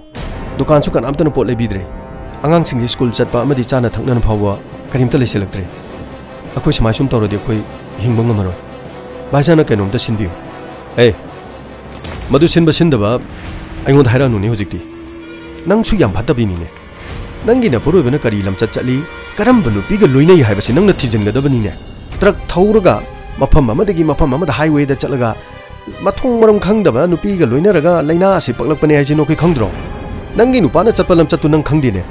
ꯗꯨꯀꯥꯟꯁꯨ ꯀꯅꯥꯝꯇꯅ ꯄꯣꯠ ꯂꯩꯕꯤꯗ꯭ꯔꯦ꯫ ꯑꯉꯥꯡꯁꯤꯡꯁꯤ ꯁ꯭ꯀꯨꯜ ꯆꯠꯄ ꯑꯃꯗꯤ ꯆꯥꯅ ꯊꯛꯅꯅ ꯐꯥꯎꯕ ꯀꯔꯤꯝꯇ ꯂꯩꯁꯤꯜꯂꯛꯇ꯭ꯔꯦ꯫ ꯑꯩꯈꯣꯏ ꯁꯨꯃꯥꯏ ꯁꯨꯝ ꯇꯧꯔꯗꯤ ꯑꯩꯈꯣꯏ ꯍꯤꯡꯕ ꯉꯝꯃꯔꯣꯏ꯫ ꯚꯥꯏꯖꯥꯟꯅ ꯀꯩꯅꯣꯝꯇ ꯁꯤꯟꯕꯤꯌꯨ꯫" "ꯑꯦ, ꯃꯗꯨ ꯁꯤꯟꯕ ꯁꯤꯟꯗꯕ ꯑꯩꯉꯣꯟꯗ ꯍꯥꯏꯔꯛꯑꯅꯨꯅꯦ ꯍꯧꯖꯤꯛꯇꯤ꯫ ꯅꯪꯁꯨ ꯌꯥꯝ ꯐꯠꯇꯕꯤꯅꯤꯅꯦ꯫ ꯅꯪꯒꯤ ꯅꯄꯨꯔꯣꯏꯕꯅ ꯀꯔꯤ ꯂꯝꯆꯠ ꯆꯠꯂꯤ, ꯀꯔꯝꯕ ꯅꯨꯄꯤꯒ ꯂꯣꯏꯅꯩ ꯍꯥꯏꯕꯁꯤ ꯅꯪꯅ ꯊꯤꯖꯤꯟꯒꯗꯕꯅꯤꯅꯦ꯫ ꯇ꯭ꯔꯛ ꯊꯧꯔꯒ ꯃꯐꯝ ꯑꯃꯗꯒꯤ ꯃꯐꯝ ꯑꯃꯗ ꯍꯥꯏꯋꯦꯗ ꯆꯠꯂꯒ ꯃꯊꯣꯡ ꯃꯔꯝ ꯈꯪꯗꯕ ꯅꯨꯄꯤꯒ ꯂꯣꯏꯅꯔꯒ ꯂꯥꯏꯅꯥ ꯑꯁꯤ ꯄꯛꯂꯛꯄꯅꯦ ꯍꯥꯏꯁꯤ ꯅꯈꯣꯏ ꯈꯪꯗ꯭ꯔꯣ? ꯅꯪꯒꯤ ꯅꯨꯄꯥꯅ ꯆꯠꯄ ꯂꯝꯆꯠꯇꯨ ꯅꯪ ꯈꯪꯗꯦꯅꯦ꯫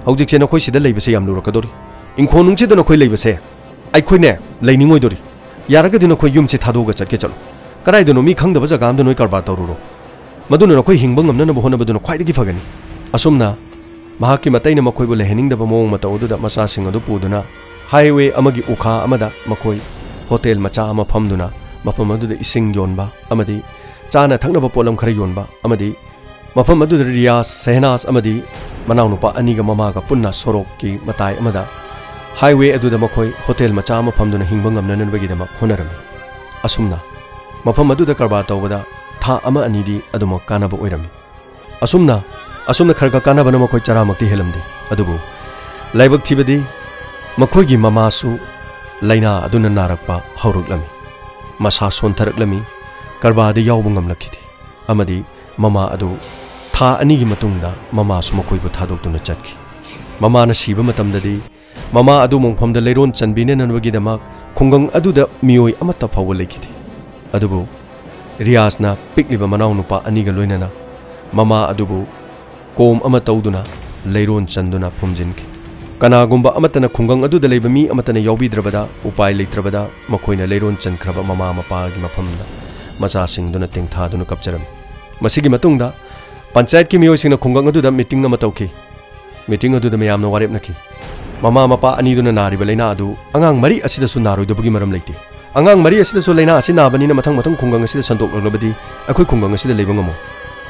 ꯍꯧꯖꯤꯛꯁꯦ ꯅꯈꯣꯏ ꯁꯤꯗ ꯂꯩꯕꯁꯦ ꯌꯥꯝ ꯂꯨꯔꯛꯀꯗꯧꯔꯤ꯫ ꯏꯪꯈꯣꯜ ꯅꯨꯡꯁꯤꯗ ꯅꯈꯣꯏ ꯂꯩꯕꯁꯦ ꯑꯩꯈꯣꯏꯅꯦ ꯂꯩꯅꯤꯡꯉꯣꯏꯗꯧꯔꯤ꯫ ꯌꯥꯔꯒꯗꯤ ꯅꯈꯣꯏ ꯌꯨꯝꯁꯦ ꯊꯥꯗꯣꯛꯑꯒ ꯆꯠꯀꯦ ꯆꯠꯂꯣ꯫ ꯀꯗꯥꯏꯗꯅꯣ ꯃꯤ ꯈꯪꯗꯕ ꯖꯒꯥ ꯑꯃꯗ ꯅꯣꯏ ꯀꯔꯕꯥꯔ ꯇꯧꯔꯨꯔꯣ꯫ ꯃꯗꯨꯅ ꯅꯈꯣꯏ ꯍꯤꯡꯕ ꯉꯝꯅꯅꯕ ꯍꯣꯠꯅꯕꯗꯨꯅ ꯈ꯭ꯋꯥꯏꯗꯒꯤ ꯐꯒꯅꯤ꯫" ꯑꯁꯨꯝꯅ ꯃꯍꯥꯛꯀꯤ ꯃꯇꯩꯅ ꯃꯈꯣꯏꯕꯨ ꯂꯩꯍꯟꯅꯤꯡꯗꯕ ꯃꯑꯣꯡ ꯃꯇꯧ ꯑꯗꯨꯗ ꯃꯆꯥꯁꯤꯡ ꯑꯗꯨ ꯄꯨꯗꯨꯅ ꯍꯥꯏꯋꯦ ꯑꯃꯒꯤ ꯎꯈꯥ ꯑꯃꯗ ꯃꯈꯣꯏ ꯍꯣꯇꯦꯜ ꯃꯆꯥ ꯑꯃ ꯐꯝꯗꯨꯅ ꯃꯐꯝ ꯑꯗꯨꯗ ꯏꯁꯤꯡ ꯌꯣꯟꯕ ꯑꯃꯗꯤ ꯆꯥꯅ ꯊꯛꯅꯕ ꯄꯣꯠꯂꯝ ꯈꯔ ꯌꯣꯟꯕ ꯑꯃꯗꯤ ꯃꯐꯝ ꯑꯗꯨꯗ ꯔꯤꯌꯥꯖ, ꯁꯦꯍꯅꯥꯖ ꯑꯃꯗꯤ ꯃꯅꯥꯎꯅꯨꯄꯥ ꯑꯅꯤꯒ ꯃꯃꯥꯒ ꯄꯨꯟꯅ ꯁꯣꯔꯣꯛꯀꯤ ꯃꯇꯥꯏ ꯑꯃꯗ ꯍꯥꯏꯋꯦ ꯑꯗꯨꯗ ꯃꯈꯣꯏ ꯍꯣꯇꯦꯜ ꯃꯆꯥ ꯑꯃ ꯐꯝꯗꯨꯅ ꯍꯤꯡꯕ ꯉꯝꯅꯅꯕꯒꯤꯗꯃꯛ ꯍꯣꯠꯅꯔꯝꯃꯤ꯫ ꯑꯁꯨꯝꯅ ꯃꯐꯝ ꯑꯗꯨꯗ ꯀꯔꯕꯥꯔ ꯇꯧꯕꯗ ꯊꯥ ꯑꯃ ꯑꯅꯤꯗꯤ ꯑꯗꯨꯃꯛ ꯀꯥꯟꯅꯕ ꯑꯣꯏꯔꯝꯃꯤ꯫ ꯑꯁꯨꯝꯅ, ꯑꯁꯨꯝꯅ ꯈꯔ ꯈꯔ ꯀꯥꯟꯅꯕꯅ ꯃꯈꯣꯏ ꯆꯔꯥꯃꯛꯇꯤ ꯍꯦꯜꯂꯝꯗꯦ꯫ ꯑꯗꯨꯕꯨ ꯂꯥꯏꯕꯛ ꯊꯤꯕꯗꯤ ꯃꯈꯣꯏꯒꯤ ꯃꯃꯥꯁꯨ ꯂꯥꯏꯅꯥ ꯑꯗꯨꯅ ꯅꯥꯔꯛꯄ ꯍꯧꯔꯛꯂꯝꯃꯤ꯫ ꯃꯁꯥ ꯁꯣꯟꯊꯔꯛꯂꯝꯃꯤ, ꯀꯔꯕꯥꯔꯗ ꯌꯥꯎꯕ ꯉꯝꯂꯛꯈꯤꯗꯦ꯫ ꯑꯃꯗꯤ ꯃꯃꯥ ꯑꯗꯨ ꯊꯥ ꯑꯅꯤꯒꯤ ꯃꯇꯨꯡꯗ ꯃꯃꯥꯁꯨ ꯃꯈꯣꯏꯕꯨ ꯊꯥꯗꯣꯛꯇꯨꯅ ꯆꯠꯈꯤ꯫ ꯃꯃꯥꯅ ꯁꯤꯕ ꯃꯇꯝꯗꯗꯤ ꯃꯃꯥ ꯑꯗꯨ ꯃꯣꯡꯐꯝꯗ ꯂꯩꯔꯣꯟ ꯆꯟꯕꯤꯅꯅꯕꯒꯤꯗꯃꯛ ꯈꯨꯡꯒꯪ ꯑꯗꯨꯗ ꯃꯤꯑꯣꯏ ꯑꯃꯠꯇ ꯐꯥꯎꯕ ꯂꯩꯈꯤꯗꯦ꯫ ꯑꯗꯨꯕꯨ ꯔꯤꯌꯥꯖꯅ ꯄꯤꯛꯂꯤꯕ ꯃꯅꯥꯎꯅꯨꯄꯥ ꯑꯅꯤꯒ ꯂꯣꯏꯅꯅ ꯃꯃꯥ ꯑꯗꯨꯕꯨ ꯀꯣꯝ ꯑꯃ ꯇꯧꯗꯨꯅ ꯂꯩꯔꯣꯟ ꯆꯟꯗꯨꯅ ꯐꯨꯝꯖꯤꯟꯈꯤ꯫ ꯀꯅꯥꯒꯨꯝꯕ ꯑꯃꯠꯇꯅ, ꯈꯨꯡꯒꯪ ꯑꯗꯨꯗ ꯂꯩꯕ ꯃꯤ ꯑꯃꯠꯇꯅ ꯌꯥꯎꯕꯤꯗ꯭ꯔꯕꯗ, ꯎꯄꯥꯏ ꯂꯩꯇ꯭ꯔꯕꯗ ꯃꯈꯣꯏꯅ ꯂꯩꯔꯣꯟ ꯆꯟꯈ꯭ꯔꯕ ꯃꯃꯥ ꯃꯄꯥꯒꯤ ꯃꯐꯝꯗ ꯃꯆꯥꯁꯤꯡꯗꯨꯅ ꯇꯦꯡꯊꯥꯗꯨꯅ ꯀꯞꯆꯔꯝꯃꯤ꯫ ꯃꯁꯤꯒꯤ ꯃꯇꯨꯡꯗ ꯄꯟꯆꯥꯌꯠꯀꯤ ꯃꯤꯑꯣꯏꯁꯤꯡꯅ ꯈꯨꯡꯒꯪ ꯑꯗꯨꯗ ꯃꯤꯇꯤꯡ ꯑꯃ ꯇꯧꯈꯤ꯫ ꯃꯤꯇꯤꯡ ꯑꯗꯨꯗ ꯃꯌꯥꯝꯅ ꯋꯥꯔꯦꯞꯅꯈꯤ꯫ ꯃꯃꯥ ꯃꯄꯥ ꯑꯅꯤꯗꯨꯅ ꯅꯥꯔꯤꯕ ꯂꯥꯏꯅꯥ ꯑꯗꯨ ꯑꯉꯥꯡ ꯃꯔꯤ ꯑꯁꯤꯗꯁꯨ ꯅꯥꯔꯣꯏꯗꯕꯒꯤ ꯃꯔꯝ ꯂꯩꯇꯦ꯫ ꯑꯉꯥꯡ ꯃꯔꯤ ꯑꯁꯤꯗꯁꯨ ꯂꯥꯏꯅꯥ ꯑꯁꯤ ꯅꯥꯕꯅꯤꯅ ꯃꯊꯪ ꯃꯊꯪ ꯈꯨꯡꯒꯪ ꯑꯁꯤꯗ ꯁꯟꯗꯣꯛꯂꯛꯂꯕꯗꯤ ꯑꯩꯈꯣꯏ ꯈꯨꯡꯒꯪ ꯑꯁꯤꯗ ꯂꯩꯕ ꯉꯝꯃꯣꯏ꯫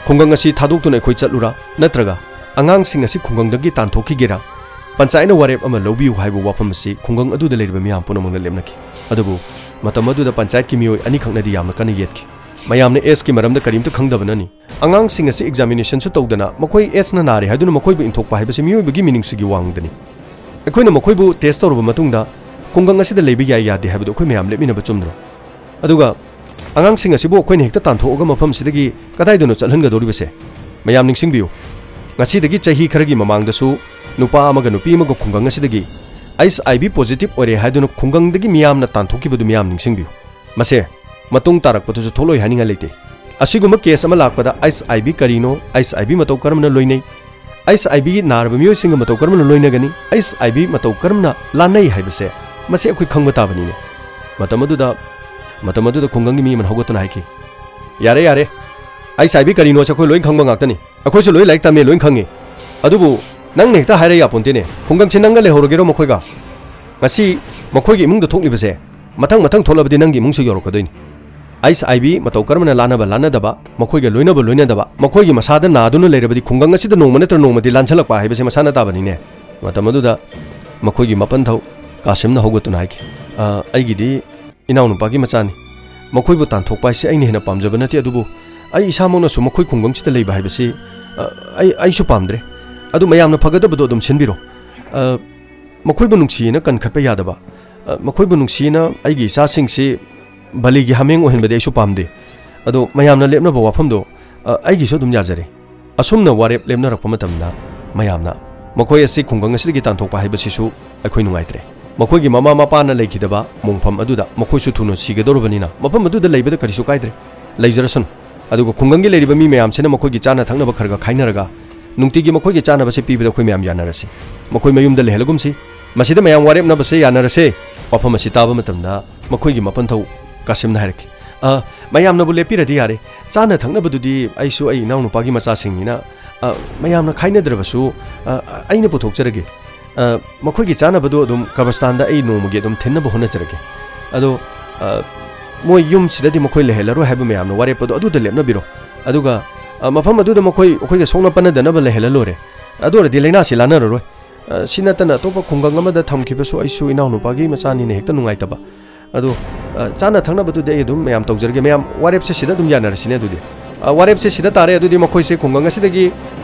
ꯈꯨꯡꯒꯪ ꯑꯁꯤ ꯊꯥꯗꯣꯛꯇꯨꯅ ꯑꯩꯈꯣꯏ ꯆꯠꯂꯨꯔꯥ, ꯅꯠꯇ꯭ꯔꯒ ꯑꯉꯥꯡꯁꯤꯡ ꯑꯁꯤ ꯈꯨꯡꯒꯪꯗꯒꯤ ꯇꯥꯟꯊꯣꯛꯈꯤꯒꯦꯔꯥ, ꯄꯟꯆꯥꯌꯠꯅ ꯋꯥꯔꯦꯞ ꯑꯃ ꯂꯧꯕꯤꯌꯨ ꯍꯥꯏꯕ ꯋꯥꯐꯝ ꯑꯁꯤ ꯈꯨꯡꯒꯪ ꯑꯗꯨꯗ ꯂꯩꯔꯤꯕ ꯃꯤꯌꯥꯝ ꯄꯨꯝꯅꯃꯛꯅ ꯂꯦꯞꯅꯈꯤ꯫ ꯑꯗꯨꯕꯨ ꯃꯇꯝ ꯑꯗꯨꯗ ꯄꯟꯆꯥꯌꯠꯀꯤ ꯃꯤꯑꯣꯏ ꯑꯅꯤꯈꯛꯅꯗꯤ ꯌꯥꯝꯅ ꯀꯟꯅ ꯌꯦꯠꯈꯤ꯫ ꯃꯌꯥꯝꯅ ꯑꯦꯁꯀꯤ ꯃꯔꯝꯗ ꯀꯔꯤꯝꯇ ꯈꯪꯗꯕꯅꯅꯤ꯫ ꯑꯉꯥꯡꯁꯤꯡ ꯑꯁꯤ ꯑꯦꯛꯖꯥꯃꯤꯅꯦꯁꯟꯁꯨ ꯇꯧꯗꯅ ꯃꯈꯣꯏ ꯑꯦꯁꯅ ꯅꯥꯔꯦ ꯍꯥꯏꯗꯨꯅ ꯃꯈꯣꯏꯕꯨ ꯏꯟꯊꯣꯛꯄ ꯍꯥꯏꯕꯁꯤ ꯃꯤꯑꯣꯏꯕꯒꯤ ꯃꯤꯅꯨꯡꯁꯤꯒꯤ ꯋꯥꯡꯃꯗꯅꯤ꯫ ꯑꯩꯈꯣꯏꯅ ꯃꯈꯣꯏꯕꯨ ꯇꯦꯁ ꯇꯧꯔꯕ ꯃꯇꯨꯡꯗ ꯈꯨꯡꯒꯪ ꯑꯁꯤꯗ ꯂꯩꯕ ꯌꯥꯏ ꯌꯥꯗꯦ ꯍꯥꯏꯕꯗꯨ ꯑꯩꯈꯣꯏ ꯃꯌꯥꯝ ꯂꯦꯞꯃꯤꯟꯅꯕ ꯆꯨꯝꯗ꯭ꯔꯣ? ꯑꯗꯨꯒ ꯑꯉꯥꯡꯁꯤꯡ ꯑꯁꯤꯕꯨ ꯑꯩꯈꯣꯏꯅ ꯍꯦꯛꯇ ꯇꯥꯟꯊꯣꯛꯑꯒ ꯃꯐꯝꯁꯤꯗꯒꯤ ꯀꯗꯥꯏꯗꯅꯣ ꯆꯠꯍꯟꯒꯗꯧꯔꯤꯕꯁꯦ? ꯃꯌꯥꯝ ꯅꯤꯡꯁꯤꯡꯕꯤꯌꯨ, ꯉꯁꯤꯗꯒꯤ ꯆꯍꯤ ꯈꯔꯒꯤ ꯃꯃꯥꯡꯗꯁꯨ ꯅꯨꯄꯥ ꯑꯃꯒ ꯅꯨꯄꯤ ꯑꯃꯒ ꯈꯨꯡꯒꯪ ꯑꯁꯤꯗꯒꯤ ꯑꯩꯆ ꯑꯥꯏ ꯚꯤ ꯄꯣꯖꯤꯇꯤꯚ ꯑꯣꯏꯔꯦ ꯍꯥꯏꯗꯨꯅ ꯈꯨꯡꯒꯪꯗꯒꯤ ꯃꯤꯌꯥꯝꯅ ꯇꯥꯟꯊꯣꯛꯈꯤꯕꯗꯨ ꯃꯤꯌꯥꯝ ꯅꯤꯡꯁꯤꯡꯕꯤꯌꯨ꯫ ꯃꯁꯦ ꯃꯇꯨꯡ ꯇꯥꯔꯛꯄꯗꯁꯨ ꯊꯣꯛꯂꯣꯏ ꯍꯥꯏꯅꯤꯡꯉꯥꯏ ꯂꯩꯇꯦ꯫ ꯑꯁꯤꯒꯨꯝꯕ ꯀꯦꯁ ꯑꯃ ꯂꯥꯛꯄꯗ ꯑꯩꯆ ꯑꯥꯏ ꯚꯤ ꯀꯔꯤꯅꯣ, ꯑꯩꯆ ꯑꯥꯏ ꯚꯤ ꯃꯇꯧ ꯀꯔꯝꯅ ꯂꯣꯏꯅꯩ, ꯑꯩꯆ ꯑꯥꯏ ꯚꯤ ꯅꯥꯔꯕ ꯃꯤꯑꯣꯏꯁꯤꯡꯒ ꯃꯇꯧ ꯀꯔꯝꯅ ꯂꯣꯏꯅꯒꯅꯤ, ꯑꯩꯆ ꯑꯥꯏ ꯚꯤ ꯃꯇꯧ ꯀꯔꯝꯅ ꯂꯥꯟꯅꯩ ꯍꯥꯏꯕꯁꯦ, ꯃꯁꯤ ꯑꯩꯈꯣꯏ ꯈꯪꯕ ꯇꯥꯕꯅꯤꯅꯦ꯫ ꯃꯇꯝ ꯑꯗꯨꯗ, ꯃꯇꯝ ꯑꯗꯨꯗ ꯈꯨꯡꯒꯪꯒꯤ ꯃꯤ ꯑꯃꯅ ꯍꯧꯒꯠꯇꯨꯅ ꯍꯥꯏꯈꯤ, "ꯌꯥꯔꯦ, ꯌꯥꯔꯦ, ꯑꯩꯆ ꯑꯥꯏ ꯚꯤ ꯀꯔꯤꯅꯣꯁꯦ ꯑꯩꯈꯣꯏ ꯂꯣꯏ ꯈꯪꯕ ꯉꯥꯛꯇꯅꯤ꯫ ꯑꯩꯈꯣꯏꯁꯨ ꯂꯣꯏ ꯂꯥꯏꯔꯤꯛ ꯇꯝꯃꯦ, ꯂꯣꯏ ꯈꯪꯉꯤ꯫ ꯑꯗꯨꯕꯨ ꯅꯪꯅ ꯍꯦꯛꯇ ꯍꯥꯏꯔ ꯌꯥꯄꯣꯟꯇꯦꯅꯦ꯫ ꯈꯨꯡꯒꯪꯁꯤ ꯅꯪꯒ ꯂꯩꯍꯧꯔꯒꯦꯔꯣ ꯃꯈꯣꯏꯒ? ꯉꯁꯤ ꯃꯈꯣꯏꯒꯤ ꯏꯃꯨꯡꯗ ꯊꯣꯛꯂꯤꯕꯁꯦ ꯃꯊꯪ ꯃꯊꯪ ꯊꯣꯛꯂꯕꯗꯤ ꯅꯪꯒꯤ ꯏꯃꯨꯡꯁꯨ ꯌꯧꯔꯛꯀꯗꯣꯏꯅꯤ꯫ ꯑꯩꯆ ꯑꯥꯏ ꯚꯤ ꯃꯇꯧ ꯀꯔꯝꯅ ꯂꯥꯟꯅꯕ ꯂꯥꯟꯅꯗꯕ, ꯃꯈꯣꯏꯒ ꯂꯣꯏꯅꯕ ꯂꯣꯏꯅꯗꯕ, ꯃꯈꯣꯏꯒꯤ ꯃꯁꯥꯗ ꯅꯥꯗꯨꯅ ꯂꯩꯔꯕꯗꯤ ꯈꯨꯡꯒꯪ ꯑꯁꯤꯗ ꯅꯣꯡꯃ ꯅꯠꯇ꯭ꯔ ꯅꯣꯡꯃꯗꯤ ꯂꯥꯟꯁꯜꯂꯛꯄ ꯍꯥꯏꯕꯁꯦ ꯃꯁꯥꯅ ꯇꯥꯕꯅꯤꯅꯦ꯫" ꯃꯇꯝ ꯑꯗꯨꯗ ꯃꯈꯣꯏꯒꯤ ꯃꯄꯟꯊꯧ ꯀꯥꯁꯤꯝꯅ ꯍꯧꯒꯠꯇꯨꯅ ꯍꯥꯏꯈꯤ, "ꯑ, ꯑꯩꯒꯤꯗꯤ ꯏꯅꯥꯎꯅꯨꯄꯥꯒꯤ ꯃꯆꯥꯅꯤ꯫ ꯃꯈꯣꯏꯕꯨ ꯇꯥꯟꯊꯣꯛꯄ ꯍꯥꯏꯁꯤ ꯑꯩꯅ ꯍꯦꯟꯅ ꯄꯥꯝꯖꯕ ꯅꯠꯇꯦ, ꯑꯗꯨꯕꯨ ꯑꯩ ꯏꯁꯥꯃꯛꯅꯁꯨ ꯃꯈꯣꯏ ꯈꯨꯡꯒꯪꯁꯤꯗ ꯂꯩꯕ ꯍꯥꯏꯕꯁꯤ, ꯑ, ꯑꯩ, ꯑꯩꯁꯨ ꯄꯥꯝꯗ꯭ꯔꯦ꯫ ꯑꯗꯨ ꯃꯌꯥꯝꯅ ꯐꯒꯗꯕꯗꯣ ꯑꯗꯨꯝ ꯁꯤꯟꯕꯤꯔꯣ꯫ ꯑ, ꯃꯈꯣꯏꯕꯨ ꯅꯨꯡꯁꯤꯌꯦꯅ ꯀꯟꯈꯠꯄ ꯌꯥꯗꯕ, ꯑ, ꯃꯈꯣꯏꯕꯨ ꯅꯨꯡꯁꯤꯌꯦꯅ ꯑꯩꯒꯤ ꯏꯆꯥꯁꯤꯡꯁꯤ ꯕꯂꯤꯒꯤ ꯍꯥꯃꯦꯡ ꯑꯣꯏꯍꯟꯕꯗꯤ ꯑꯩꯁꯨ ꯄꯥꯝꯗꯦ꯫ ꯑꯗꯣ ꯃꯌꯥꯝꯅ ꯂꯦꯞꯅꯕ ꯋꯥꯐꯝꯗꯣ, ꯑ, ꯑꯩꯒꯤꯁꯨ ꯑꯗꯨꯝ ꯌꯥꯖꯔꯦ꯫" ꯑꯁꯨꯝꯅ ꯋꯥꯔꯦꯞ ꯂꯦꯞꯅꯔꯛꯄ ꯃꯇꯝꯗ ꯃꯌꯥꯝꯅ ꯃꯈꯣꯏ ꯑꯁꯤ ꯈꯨꯡꯒꯪ ꯑꯁꯤꯗꯒꯤ ꯇꯥꯟꯊꯣꯛꯄ ꯍꯥꯏꯕꯁꯤꯁꯨ ꯑꯩꯈꯣꯏ ꯅꯨꯡꯉꯥꯏꯇ꯭ꯔꯦ꯫ ꯃꯈꯣꯏꯒꯤ ꯃꯃꯥ ꯃꯄꯥꯅ ꯂꯩꯈꯤꯗꯕ ꯃꯣꯡꯐꯝ ꯑꯗꯨꯗ ꯃꯈꯣꯏꯁꯨ ꯊꯨꯅ ꯁꯤꯒꯗꯧꯔꯕꯅꯤꯅ ꯃꯐꯝ ꯑꯗꯨꯗ ꯂꯩꯕꯗ ꯀꯔꯤꯁꯨ ꯀꯥꯏꯗ꯭ꯔꯦ, ꯂꯩꯖꯔꯁꯅꯨ꯫ ꯑꯗꯨꯒ ꯈꯨꯡꯒꯪꯒꯤ ꯂꯩꯔꯤꯕ ꯃꯤ ꯃꯌꯥꯝꯁꯤꯅ ꯃꯈꯣꯏꯒꯤ ꯆꯥꯅ ꯊꯛꯅꯕ ꯈꯔ ꯈꯔ ꯈꯥꯏꯅꯔꯒ ꯅꯨꯡꯇꯤꯒꯤ ꯃꯈꯣꯏꯒꯤ ꯆꯥꯅꯕꯁꯦ ꯄꯤꯕꯗ ꯑꯩꯈꯣꯏ ꯃꯌꯥꯝ ꯌꯥꯅꯔꯁꯤ꯫ ꯃꯈꯣꯏ ꯃꯌꯨꯝꯗ ꯂꯩꯍꯜꯂꯒꯨꯝꯁꯤ꯫ ꯃꯁꯤꯗ ꯃꯌꯥꯝ ꯋꯥꯔꯦꯞꯅꯕꯁꯦ ꯌꯥꯅꯔꯁꯦ꯫ ꯋꯥꯐꯝ ꯑꯁꯤ ꯇꯥꯕ ꯃꯇꯝꯗ ꯃꯈꯣꯏꯒꯤ ꯃꯄꯟꯊꯧ ꯀꯥꯁꯤꯝꯅ ꯍꯥꯏꯔꯛꯈꯤ, "ꯑ, ꯃꯌꯥꯝꯅꯕꯨ ꯂꯦꯞꯄꯤꯔꯗꯤ ꯌꯥꯔꯦ꯫ ꯆꯥꯅ ꯊꯛꯅꯕꯗꯨꯗꯤ ꯑꯩꯁꯨ ꯑꯩ ꯏꯅꯥꯎꯅꯨꯄꯥꯒꯤ ꯃꯆꯥꯁꯤꯡꯅꯤꯅ, ꯑ, ꯃꯌꯥꯝꯅ ꯈꯥꯏꯅꯗ꯭ꯔꯕꯁꯨ, ꯑ, ꯑꯩꯅ ꯄꯨꯊꯣꯛꯆꯔꯒꯦ꯫ ꯑ, ꯃꯈꯣꯏꯒꯤ ꯆꯥꯅꯕꯗꯨ ꯑꯗꯨꯝ ꯀꯕꯔꯁꯇꯥꯟꯗ ꯑꯩ ꯅꯣꯡꯃꯒꯤ ꯑꯗꯨꯝ ꯊꯤꯟꯅꯕ ꯍꯣꯠꯅꯖꯔꯒꯦ꯫ ꯑꯗꯣ, ꯑ, ꯃꯣꯏ ꯌꯨꯝꯁꯤꯗꯗꯤ ꯃꯈꯣꯏ ꯂꯩꯍꯜꯂꯔꯣꯏ ꯍꯥꯏꯕ ꯃꯌꯥꯝꯅ ꯋꯥꯔꯦꯞ ꯑꯗꯣ ꯑꯗꯨꯗ ꯂꯦꯞꯅꯕꯤꯔꯣ꯫ ꯑꯗꯨꯒ ꯑ, ꯃꯐꯝ ꯑꯗꯨꯗ ꯃꯈꯣꯏ ꯑꯩꯈꯣꯏꯒ ꯁꯣꯛꯅ ꯄꯟꯅꯗꯅꯕ ꯂꯩꯍꯜꯂ ꯂꯣꯏꯔꯦ꯫ ꯑꯗꯨ ꯑꯣꯏꯔꯗꯤ ꯂꯥꯏꯅꯥꯁꯤ ꯂꯥꯟꯅꯔꯔꯣꯏ꯫ ꯑ, ꯁꯤ ꯅꯠꯇꯅ ꯑꯇꯣꯞꯄ ꯈꯨꯡꯒꯪ ꯑꯃꯗ ꯊꯝꯈꯤꯕꯁꯨ ꯑꯩꯁꯨ ꯏꯅꯥꯎꯅꯨꯄꯥꯒꯤ ꯃꯆꯥꯅꯤꯅ ꯍꯦꯛꯇ ꯅꯨꯡꯉꯥꯏꯇꯕ꯫ ꯑꯗꯨ, ꯑ, ꯆꯥꯅ ꯊꯛꯅꯕꯗꯨꯗꯤ ꯑꯩ ꯑꯗꯨꯝ ꯃꯌꯥꯝ ꯇꯧꯖꯔꯒꯦ꯫ ꯃꯌꯥꯝ ꯋꯥꯔꯦꯞꯁꯦ ꯁꯤꯗ ꯑꯗꯨꯝ ꯌꯥꯅꯔꯁꯤꯅꯦ ꯑꯗꯨꯗꯤ꯫ ꯑ, ꯋꯥꯔꯦꯞꯁꯦ ꯁꯤꯗ ꯇꯥꯔꯦ꯫ ꯑꯗꯨꯗꯤ ꯃꯈꯣꯏꯁꯦ ꯈꯨꯡꯒꯪ ꯑꯁꯤꯗꯒꯤ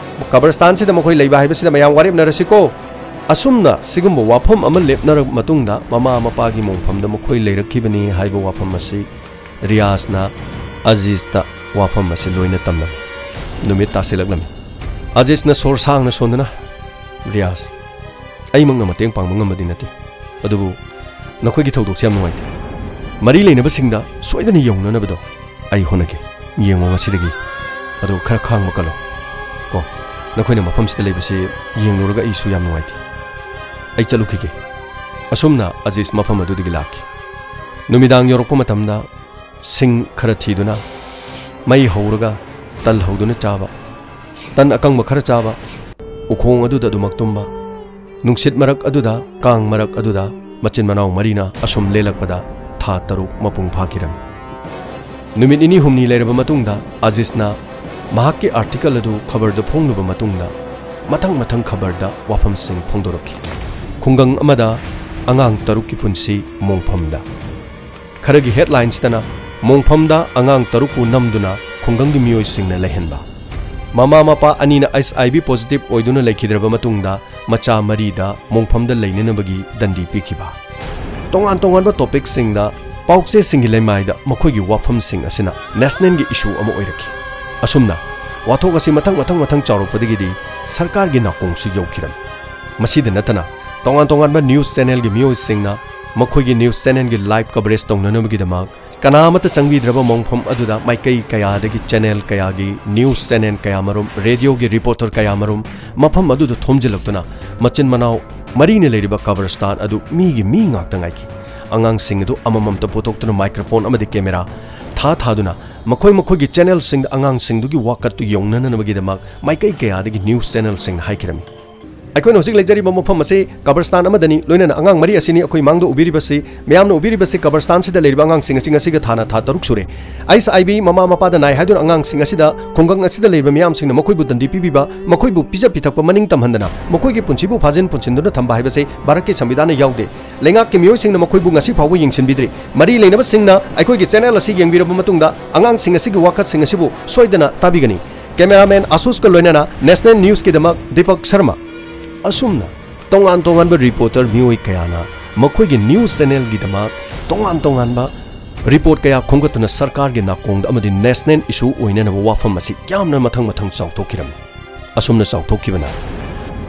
ꯀꯕꯔꯁꯇꯥꯟꯁꯤꯗ ꯃꯈꯣꯏ ꯂꯩꯕ ꯍꯥꯏꯕꯁꯤꯗ ꯃꯌꯥꯝ ꯋꯥꯔꯦꯞꯅꯔꯁꯤꯀꯣ꯫ ꯑꯁꯨꯝꯅ ꯁꯤꯒꯨꯝꯕ ꯋꯥꯐꯝ ꯑꯃ ꯂꯦꯞꯅꯔꯕ ꯃꯇꯨꯡꯗ ꯃꯃꯥ ꯃꯄꯥꯒꯤ ꯃꯣꯡꯐꯝꯗ ꯃꯈꯣꯏ ꯂꯩꯔꯛꯈꯤꯕꯅꯤ ꯍꯥꯏꯕ ꯋꯥꯐꯝ ꯑꯁꯤ ꯔꯤꯌꯥꯖꯅ ꯑꯖꯤꯖꯇ ꯋꯥꯐꯝ ꯑꯁꯤ ꯂꯣꯏꯅ ꯇꯝꯂꯝꯃꯤ꯫ ꯅꯨꯃꯤꯠ ꯇꯥꯁꯤꯜꯂꯛꯂꯝꯃꯤ꯫ ꯑꯖꯤꯖꯅ ꯁꯣꯔ ꯁꯥꯡꯅ ꯁꯣꯟꯗꯨꯅ, "ꯔꯤꯌꯥꯖ, ꯑꯩꯃꯛꯅ ꯃꯇꯦꯡ ꯄꯥꯡꯕ ꯉꯝꯕꯗꯤ ꯅꯠꯇꯦ, ꯑꯗꯨꯕꯨ ꯅꯈꯣꯏꯒꯤ ꯊꯧꯗꯣꯛꯁꯦ ꯌꯥꯝ ꯅꯨꯡꯉꯥꯏꯇꯦ꯫ ꯃꯔꯤ ꯂꯩꯅꯕꯁꯤꯡꯗ ꯁꯣꯏꯗꯅ ꯌꯧꯅꯅꯕꯗꯣ ꯑꯩ ꯍꯣꯠꯅꯒꯦ꯫ ꯌꯦꯡꯉꯣ ꯉꯁꯤꯗꯒꯤ꯫ ꯑꯗꯨ ꯈꯔ ꯈꯥꯡꯕ ꯀꯜꯂꯣ꯫ ꯀꯣ, ꯅꯈꯣꯏꯅ ꯃꯐꯝꯁꯤꯗ ꯂꯩꯕꯁꯤ ꯌꯦꯡꯂꯨꯔꯒ ꯑꯩꯁꯨ ꯌꯥꯝ ꯅꯨꯡꯉꯥꯏꯇꯦ꯫ ꯑꯩ ꯆꯠꯂꯨꯈꯤꯒꯦ꯫" ꯑꯁꯨꯝꯅ ꯑꯖꯤꯖ ꯃꯐꯝ ꯑꯗꯨꯗꯒꯤ ꯂꯥꯛꯈꯤ꯫ ꯅꯨꯃꯤꯗꯥꯡ ꯌꯧꯔꯛꯄ ꯃꯇꯝꯗ ꯁꯤꯡ ꯈꯔ ꯊꯤꯗꯨꯅ ꯃꯩ ꯍꯧꯔꯒ ꯇꯜ ꯍꯧꯗꯨꯅ ꯆꯥꯕ, ꯇꯟ ꯑꯀꯪꯕ ꯈꯔ ꯆꯥꯕ, ꯎꯈꯣꯡ ꯑꯗꯨꯗ ꯑꯗꯨꯃꯛ ꯇꯨꯝꯕ, ꯅꯨꯡꯁꯤꯠ ꯃꯔꯛ ꯑꯗꯨꯗ, ꯀꯥꯡ ꯃꯔꯛ ꯑꯗꯨꯗ ꯃꯆꯤꯟ ꯃꯅꯥꯎ ꯃꯔꯤꯅ ꯑꯁꯨꯝ ꯂꯦꯜꯂꯛꯄꯗ ꯊꯥ ꯇꯔꯨꯛ ꯃꯄꯨꯡ ꯐꯥꯈꯤꯔꯝꯃꯤ꯫ ꯅꯨꯃꯤꯠ ꯅꯤꯅꯤ ꯍꯨꯝꯅꯤ ꯂꯩꯔꯕ ꯃꯇꯨꯡꯗ ꯑꯖꯤꯖꯅ ꯃꯍꯥꯛꯀꯤ ꯑꯥꯔꯇꯤꯀꯜ ꯑꯗꯨ ꯈꯕꯔꯗ ꯐꯣꯡꯂꯨꯕ ꯃꯇꯨꯡꯗ ꯃꯊꯪ ꯃꯊꯪ ꯈꯕꯔꯗ ꯋꯥꯐꯝꯁꯤꯡ ꯐꯣꯡꯗꯣꯔꯛꯈꯤ꯫ ꯈꯨꯡꯒꯪ ꯑꯃꯗ ꯑꯉꯥꯡ ꯇꯔꯨꯛꯀꯤ ꯄꯨꯟꯁꯤ ꯃꯣꯡꯐꯝꯗ꯫ ꯈꯔꯒꯤ ꯍꯦꯗꯂꯥꯏꯟꯁꯇꯅ ꯃꯣꯡꯐꯝꯗ ꯑꯉꯥꯡ ꯇꯔꯨꯛꯄꯨ ꯅꯝꯗꯨꯅ ꯈꯨꯡꯒꯪꯒꯤ ꯃꯤꯑꯣꯏꯁꯤꯡꯅ ꯂꯩꯍꯟꯕ꯫ ꯃꯃꯥ ꯃꯄꯥ ꯑꯅꯤꯅ ꯑꯩꯆ ꯑꯥꯏ ꯚꯤ ꯄꯣꯖꯤꯇꯤꯚ ꯑꯣꯏꯗꯨꯅ ꯂꯩꯈꯤꯗ꯭ꯔꯕ ꯃꯇꯨꯡꯗ ꯃꯆꯥ ꯃꯔꯤꯗ ꯃꯣꯡꯐꯝꯗ ꯂꯩꯅꯅꯕꯒꯤ ꯗꯟꯗꯤ ꯄꯤꯈꯤꯕ꯫ ꯇꯣꯉꯥꯟ ꯇꯣꯉꯥꯟꯕ ꯇꯣꯄꯤꯛꯁꯤꯡꯗ ꯄꯥꯎꯆꯦꯁꯤꯡꯒꯤ ꯂꯩꯃꯥꯏꯗ ꯃꯈꯣꯏꯒꯤ ꯋꯥꯐꯝꯁꯤꯡ ꯑꯁꯤꯅ ꯅꯦꯁꯅꯦꯜꯒꯤ ꯏꯁꯨ ꯑꯃ ꯑꯣꯏꯔꯛꯈꯤ꯫ ꯑꯁꯨꯝꯅ ꯋꯥꯊꯣꯛ ꯑꯁꯤ ꯃꯊꯪ ꯃꯊꯪ ꯃꯊꯪ ꯆꯥꯎꯔꯛꯄꯗꯒꯤꯗꯤ ꯁꯔꯀꯥꯔꯒꯤ ꯅꯥꯀꯣꯡꯁꯨ ꯌꯧꯈꯤꯔꯝꯃꯤ꯫ ꯃꯁꯤꯗ ꯅꯠꯇꯅ ꯇꯣꯉꯥꯟ ꯇꯣꯉꯥꯟꯕ ꯅ꯭ꯌꯨꯁ ꯆꯦꯅꯦꯜꯒꯤ ꯃꯤꯑꯣꯏꯁꯤꯡꯅ ꯃꯈꯣꯏꯒꯤ ꯅ꯭ꯌꯨꯁ ꯆꯦꯅꯦꯜꯒꯤ ꯂꯥꯏꯚ ꯀꯚꯔꯦꯖ ꯇꯧꯅꯅꯕꯒꯤꯗꯃꯛ ꯀꯅꯥ ꯑꯃꯠꯇ ꯆꯪꯕꯤꯗ꯭ꯔꯕ ꯃꯣꯡꯐꯝ ꯑꯗꯨꯗ ꯃꯥꯏꯀꯩ ꯀꯌꯥꯗꯒꯤ ꯆꯦꯅꯦꯜ ꯀꯌꯥꯒꯤ ꯅ꯭ꯌꯨꯁ ꯆꯦꯅꯦꯜ ꯀꯌꯥꯃꯔꯨꯝ, ꯔꯦꯗꯤꯑꯣꯒꯤ ꯔꯤꯄꯣꯔꯇꯔ ꯀꯌꯥꯃꯔꯨꯝ ꯃꯐꯝ ꯑꯗꯨꯗ ꯊꯣꯝꯖꯤꯜꯂꯛꯇꯨꯅ ꯃꯆꯤꯟ ꯃꯅꯥꯎ ꯃꯔꯤꯅ ꯂꯩꯔꯤꯕ ꯀꯕꯔꯁꯇꯥꯟ ꯑꯗꯨ ꯃꯤꯒꯤ ꯃꯤ ꯉꯥꯛꯇ ꯉꯥꯏꯈꯤ꯫ ꯑꯉꯥꯡꯁꯤꯡ ꯑꯗꯨ ꯑꯃꯃꯝꯇ ꯄꯨꯊꯣꯛꯇꯨꯅ ꯃꯥꯏꯀ꯭ꯔꯣꯐꯣꯟ ꯑꯃꯗꯤ ꯀꯦꯃꯦꯔꯥ ꯊꯥ ꯊꯥꯗꯨꯅ ꯃꯈꯣꯏ ꯃꯈꯣꯏꯒꯤ ꯆꯦꯅꯦꯜꯁꯤꯡꯗ ꯑꯉꯥꯡꯁꯤꯡꯗꯨꯒꯤ ꯋꯥꯀꯠꯇꯨ ꯌꯧꯅꯅꯕꯒꯤꯗꯃꯛ ꯃꯥꯏꯀꯩ ꯀꯌꯥꯗꯒꯤ ꯅ꯭ꯌꯨꯁ ꯆꯦꯅꯦꯜꯁꯤꯡꯅ ꯍꯥꯏꯈꯤꯔꯝꯃꯤ꯫ ꯑꯩꯈꯣꯏꯅ ꯍꯧꯖꯤꯛ ꯂꯩꯖꯔꯤꯕ ꯃꯐꯝ ꯑꯁꯤ ꯀꯕꯔꯁꯇꯥꯟ ꯑꯃꯗꯅꯤ, ꯂꯣꯏꯅꯅ ꯑꯉꯥꯡ ꯃꯔꯤ ꯑꯁꯤꯅꯤ ꯑꯩꯈꯣꯏ ꯃꯥꯡꯗ ꯎꯕꯤꯔꯤꯕꯁꯤ꯫ ꯃꯌꯥꯝꯅ ꯎꯕꯤꯔꯤꯕꯁꯤ ꯀꯕꯔꯁꯇꯥꯟꯁꯤꯗ ꯂꯩꯔꯤꯕ ꯑꯉꯥꯡꯁꯤꯡ ꯑꯁꯤ ꯉꯁꯤꯒ ꯊꯥꯅ ꯊꯥ ꯇꯔꯨꯛ ꯁꯨꯔꯦ꯫ ꯑꯩꯁ ꯑꯥꯏ ꯚꯤ ꯃꯃꯥ ꯃꯄꯥꯗ ꯅꯥꯏ ꯍꯥꯏꯗꯨꯅ ꯑꯉꯥꯡꯁꯤꯡ ꯑꯁꯤꯗ ꯈꯨꯡꯒꯪ ꯑꯁꯤꯗ ꯂꯩꯔꯤꯕ ꯃꯤꯌꯥꯝꯁꯤꯡꯅ ꯃꯈꯣꯏꯕꯨ ꯗꯟꯗꯤ ꯄꯤꯕꯤꯕ, ꯃꯈꯣꯏꯕꯨ ꯄꯤꯖ ꯄꯤꯊꯛꯄ ꯃꯅꯤꯡ ꯇꯝꯍꯟꯗꯅ ꯃꯈꯣꯏꯒꯤ ꯄꯨꯟꯁꯤꯕꯨ ꯐꯥꯖꯤꯟ ꯄꯨꯟꯁꯤꯟꯗꯨꯅ ꯊꯝꯕ ꯍꯥꯏꯕꯁꯤ ꯚꯥꯔꯠꯀꯤ ꯁꯪꯕꯤꯙꯥꯟꯅ ꯌꯥꯎꯗꯦ꯫ ꯂꯩꯉꯥꯛꯀꯤ ꯃꯤꯑꯣꯏꯁꯤꯡꯅ ꯃꯈꯣꯏꯕꯨ ꯉꯁꯤ ꯐꯥꯎꯕ ꯌꯦꯡꯁꯤꯟꯕꯤꯗ꯭ꯔꯤ꯫ ꯃꯔꯤ ꯂꯩꯅꯕꯁꯤꯡꯅ ꯑꯩꯈꯣꯏꯒꯤ ꯆꯦꯅꯦꯜ ꯑꯁꯤ ꯌꯦꯡꯕꯤꯔꯕ ꯃꯇꯨꯡꯗ ꯑꯉꯥꯡꯁꯤꯡ ꯑꯁꯤꯒꯤ ꯋꯥꯀꯠꯁꯤꯡ ꯑꯁꯤꯕꯨ ꯁꯣꯏꯗꯅ ꯇꯥꯕꯤꯒꯅꯤ꯫ ꯀꯦꯃꯦꯔꯥꯃꯦꯟ ꯑꯁꯨꯁꯀ ꯂꯣꯏꯅꯅ ꯅꯦꯁꯅꯦꯜ ꯅ꯭ꯌꯨꯁꯀꯤꯗꯃꯛ ꯗꯤꯄꯛ ꯁꯔꯃ꯫ ꯑꯁꯨꯝꯅ ꯇꯣꯉꯥꯟ ꯇꯣꯉꯥꯟꯕ ꯔꯤꯄꯣꯔꯇꯔ ꯃꯤꯑꯣꯏ ꯀꯌꯥꯅ ꯃꯈꯣꯏꯒꯤ ꯅ꯭ꯌꯨꯁ ꯆꯦꯅꯦꯜꯒꯤꯗꯃꯛ ꯇꯣꯉꯥꯟ ꯇꯣꯉꯥꯟꯕ ꯔꯤꯄꯣꯔꯠ ꯀꯌꯥ ꯈꯣꯝꯒꯠꯇꯨꯅ ꯁꯔꯀꯥꯔꯒꯤ ꯅꯥꯀꯣꯡꯗ ꯑꯃꯗꯤ ꯅꯦꯁꯅꯦꯜ ꯏꯁꯨ ꯑꯣꯏꯅꯅꯕ ꯋꯥꯐꯝ ꯑꯁꯤ ꯌꯥꯝꯅ ꯃꯊꯪ ꯃꯊꯪ ꯆꯥꯎꯊꯣꯛꯈꯤꯔꯝꯃꯤ꯫ ꯑꯁꯨꯝꯅ ꯆꯥꯎꯊꯣꯛꯈꯤꯕꯅ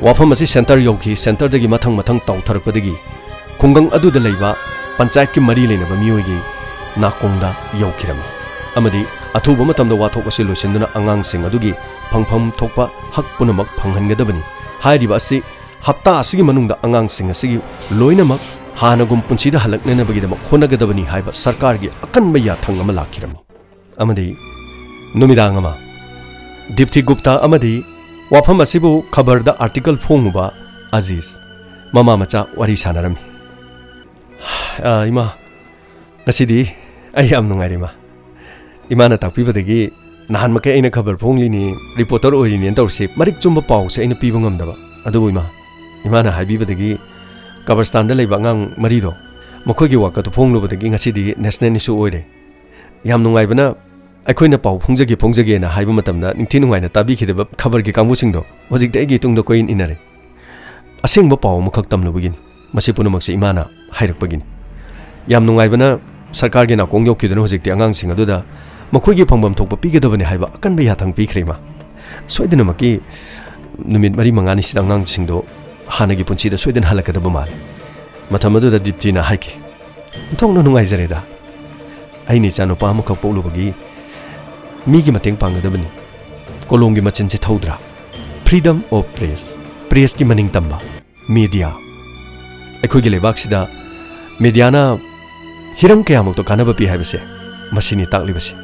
ꯋꯥꯐꯝ ꯑꯁꯤ ꯁꯦꯟꯇꯔ ꯌꯧꯈꯤ꯫ ꯁꯦꯟꯇꯔꯗꯒꯤ ꯃꯊꯪ ꯃꯊꯪ ꯇꯥꯎꯊꯔꯛꯄꯗꯒꯤ ꯈꯨꯡꯒꯪ ꯑꯗꯨꯗ ꯂꯩꯕ ꯄꯟꯆꯥꯌꯠꯀꯤ ꯃꯔꯤ ꯂꯩꯅꯕ ꯃꯤꯑꯣꯏꯒꯤ ꯅꯥꯀꯣꯡꯗ ꯌꯧꯈꯤꯔꯝꯃꯤ꯫ ꯑꯃꯗꯤ ꯑꯊꯨꯕ ꯃꯇꯝꯗ ꯋꯥꯊꯣꯛ ꯑꯁꯤ ꯂꯣꯏꯁꯤꯟꯗꯨꯅ ꯑꯉꯥꯡꯁꯤꯡ ꯑꯗꯨꯒꯤ ꯐꯪꯐꯝ ꯊꯣꯛꯄ ꯍꯛ ꯄꯨꯝꯅꯃꯛ ꯐꯪꯍꯟꯒꯗꯕꯅꯤ꯫ ꯍꯥꯏꯔꯤꯕ ꯑꯁꯤ ꯍꯞꯇꯥ ꯑꯁꯤꯒꯤ ꯃꯅꯨꯡꯗ ꯑꯉꯥꯡꯁꯤꯡ ꯑꯁꯤꯒꯤ ꯂꯣꯏꯅꯃꯛ ꯍꯥꯟꯅꯒꯨꯝ ꯄꯨꯟꯁꯤꯗ ꯍꯜꯂꯛꯅꯅꯕꯒꯤꯗꯃꯛ ꯍꯣꯠꯅꯒꯗꯕꯅꯤ ꯍꯥꯏꯕ ꯁꯔꯀꯥꯔꯒꯤ ꯑꯀꯟꯕ ꯌꯥꯊꯪ ꯑꯃ ꯂꯥꯛꯈꯤꯔꯝꯃꯤ꯫ ꯑꯃꯗꯤ ꯅꯨꯃꯤꯗꯥꯡ ꯑꯃ ꯗꯤꯞꯇꯤ ꯒꯨꯞꯇꯥ ꯑꯃꯗꯤ ꯋꯥꯐꯝ ꯑꯁꯤꯕꯨ ꯈꯕꯔꯗ ꯑꯥꯔꯇꯤꯀꯜ ꯐꯣꯡꯉꯨꯕ ꯑꯖꯤꯖ ꯃꯃꯥ ꯃꯆꯥ ꯋꯥꯔꯤ ꯁꯥꯟꯅꯔꯝꯃꯤ꯫ "ꯑ, ꯏꯃꯥ, ꯉꯁꯤꯗꯤ ꯑꯩ ꯌꯥꯝ ꯅꯨꯡꯉꯥꯏꯔꯦ, ꯏꯃꯥ꯫ ꯏꯃꯥꯅ ꯇꯥꯛꯄꯤꯕꯗꯒꯤ ꯅꯍꯥꯟꯃꯈꯩ ꯑꯩꯅ ꯈꯕꯔ ꯐꯣꯡꯂꯤꯅꯤ, ꯔꯤꯄꯣꯔꯇꯔ ꯑꯣꯏꯔꯤꯅꯦꯅ ꯇꯧꯔꯤꯁꯤ ꯃꯔꯤꯛ ꯆꯨꯝꯕ ꯄꯥꯎꯁꯦ ꯑꯩꯅ ꯄꯤꯕ ꯉꯝꯗꯕ꯫ ꯑꯗꯨꯕꯨ ꯏꯃꯥ, ꯏꯃꯥꯅ ꯍꯥꯏꯕꯤꯕꯗꯒꯤ ꯀꯕꯔꯁꯇꯥꯟꯗ ꯂꯩꯕ ꯑꯉꯥꯡ ꯃꯔꯤꯗꯣ, ꯃꯈꯣꯏꯒꯤ ꯋꯥꯀꯠꯇꯨ ꯐꯣꯡꯂꯨꯕꯗꯒꯤ ꯉꯁꯤꯗꯤ ꯅꯦꯁꯅꯦꯜ ꯏꯁꯨ ꯑꯣꯏꯔꯦ꯫ ꯌꯥꯝ ꯅꯨꯡꯉꯥꯏꯕꯅ ꯑꯩꯈꯣꯏꯅ ꯄꯥꯎ ꯐꯣꯡꯖꯒꯦ ꯐꯣꯡꯖꯒꯦꯅ ꯍꯥꯏꯕ ꯃꯇꯝꯗ ꯅꯤꯡꯊꯤ ꯅꯨꯡꯉꯥꯏꯅ ꯇꯥꯕꯤꯈꯤꯗꯕ ꯈꯕꯔꯒꯤ ꯀꯥꯡꯕꯨꯁꯤꯡꯗꯣ ꯍꯧꯖꯤꯛꯇꯤ ꯑꯩꯒꯤ ꯏꯇꯨꯡꯗ ꯀꯣꯏꯏꯟ ꯏꯟꯅꯔꯦ꯫ ꯑꯁꯦꯡꯕ ꯄꯥꯎ ꯑꯃꯈꯛ ꯇꯝꯂꯨꯕꯒꯤꯅꯤ꯫ ꯃꯁꯤ ꯄꯨꯝꯅꯃꯛꯁꯤ ꯏꯃꯥꯅ ꯍꯥꯏꯔꯛꯄꯒꯤꯅꯤ꯫ ꯌꯥꯝ ꯅꯨꯡꯉꯥꯏꯕꯅ ꯁꯔꯀꯥꯔꯒꯤ ꯅꯥꯀꯣꯡ ꯌꯧꯈꯤꯗꯨꯅ ꯍꯧꯖꯤꯛꯇꯤ ꯑꯉꯥꯡꯁꯤꯡ ꯑꯗꯨꯗ ꯃꯈꯣꯏꯒꯤ ꯐꯪꯐꯝ ꯊꯣꯛꯄ ꯄꯤꯒꯗꯕꯅꯤ ꯍꯥꯏꯕ ꯑꯀꯟꯕ ꯌꯥꯊꯪ ꯄꯤꯈ꯭ꯔꯦ, ꯏꯃꯥ꯫ ꯁꯣꯏꯗꯅꯃꯛꯀꯤ ꯅꯨꯃꯤꯠ ꯃꯔꯤ ꯃꯉꯥꯅꯤꯁꯤꯗ ꯑꯉꯥꯡꯁꯤꯡꯗꯣ ꯍꯥꯟꯅꯒꯤ ꯄꯨꯟꯁꯤꯗ ꯁꯣꯏꯗꯅ ꯍꯜꯂꯛꯀꯗꯕ ꯃꯥꯜꯂꯤ꯫" ꯃꯇꯝ ꯑꯗꯨꯗ ꯗꯤꯞꯇꯤꯅ ꯍꯥꯏꯈꯤ, "ꯑꯣꯟꯊꯣꯛꯅ ꯅꯨꯡꯉꯥꯏꯖꯔꯦꯗ꯫ ꯑꯩꯅ ꯏꯆꯥꯅꯨꯄꯥ ꯑꯃꯈꯛ ꯄꯣꯛꯂꯨꯕꯒꯤ ꯃꯤꯒꯤ ꯃꯇꯦꯡ ꯄꯥꯡꯒꯗꯕꯅꯤ꯫ ꯀꯣꯂꯣꯝꯒꯤ ꯃꯆꯤꯟꯁꯤ ꯊꯧꯗ꯭ꯔꯥ? Freedom of press, ꯄ꯭ꯔꯦꯁꯀꯤ ꯃꯅꯤꯡ ꯇꯝꯕ, ꯃꯦꯗꯤꯌꯥ꯫ ꯑꯩꯈꯣꯏꯒꯤ ꯂꯩꯕꯥꯛꯁꯤꯗ ꯃꯦꯗꯤꯌꯥꯅ ꯍꯤꯔꯝ ꯀꯌꯥꯃꯛꯇ ꯀꯥꯟꯅꯕ ꯄꯤ ꯍꯥꯏꯕꯁꯦ ꯃꯁꯤꯅꯤ ꯇꯥꯛꯂꯤꯕꯁꯦ꯫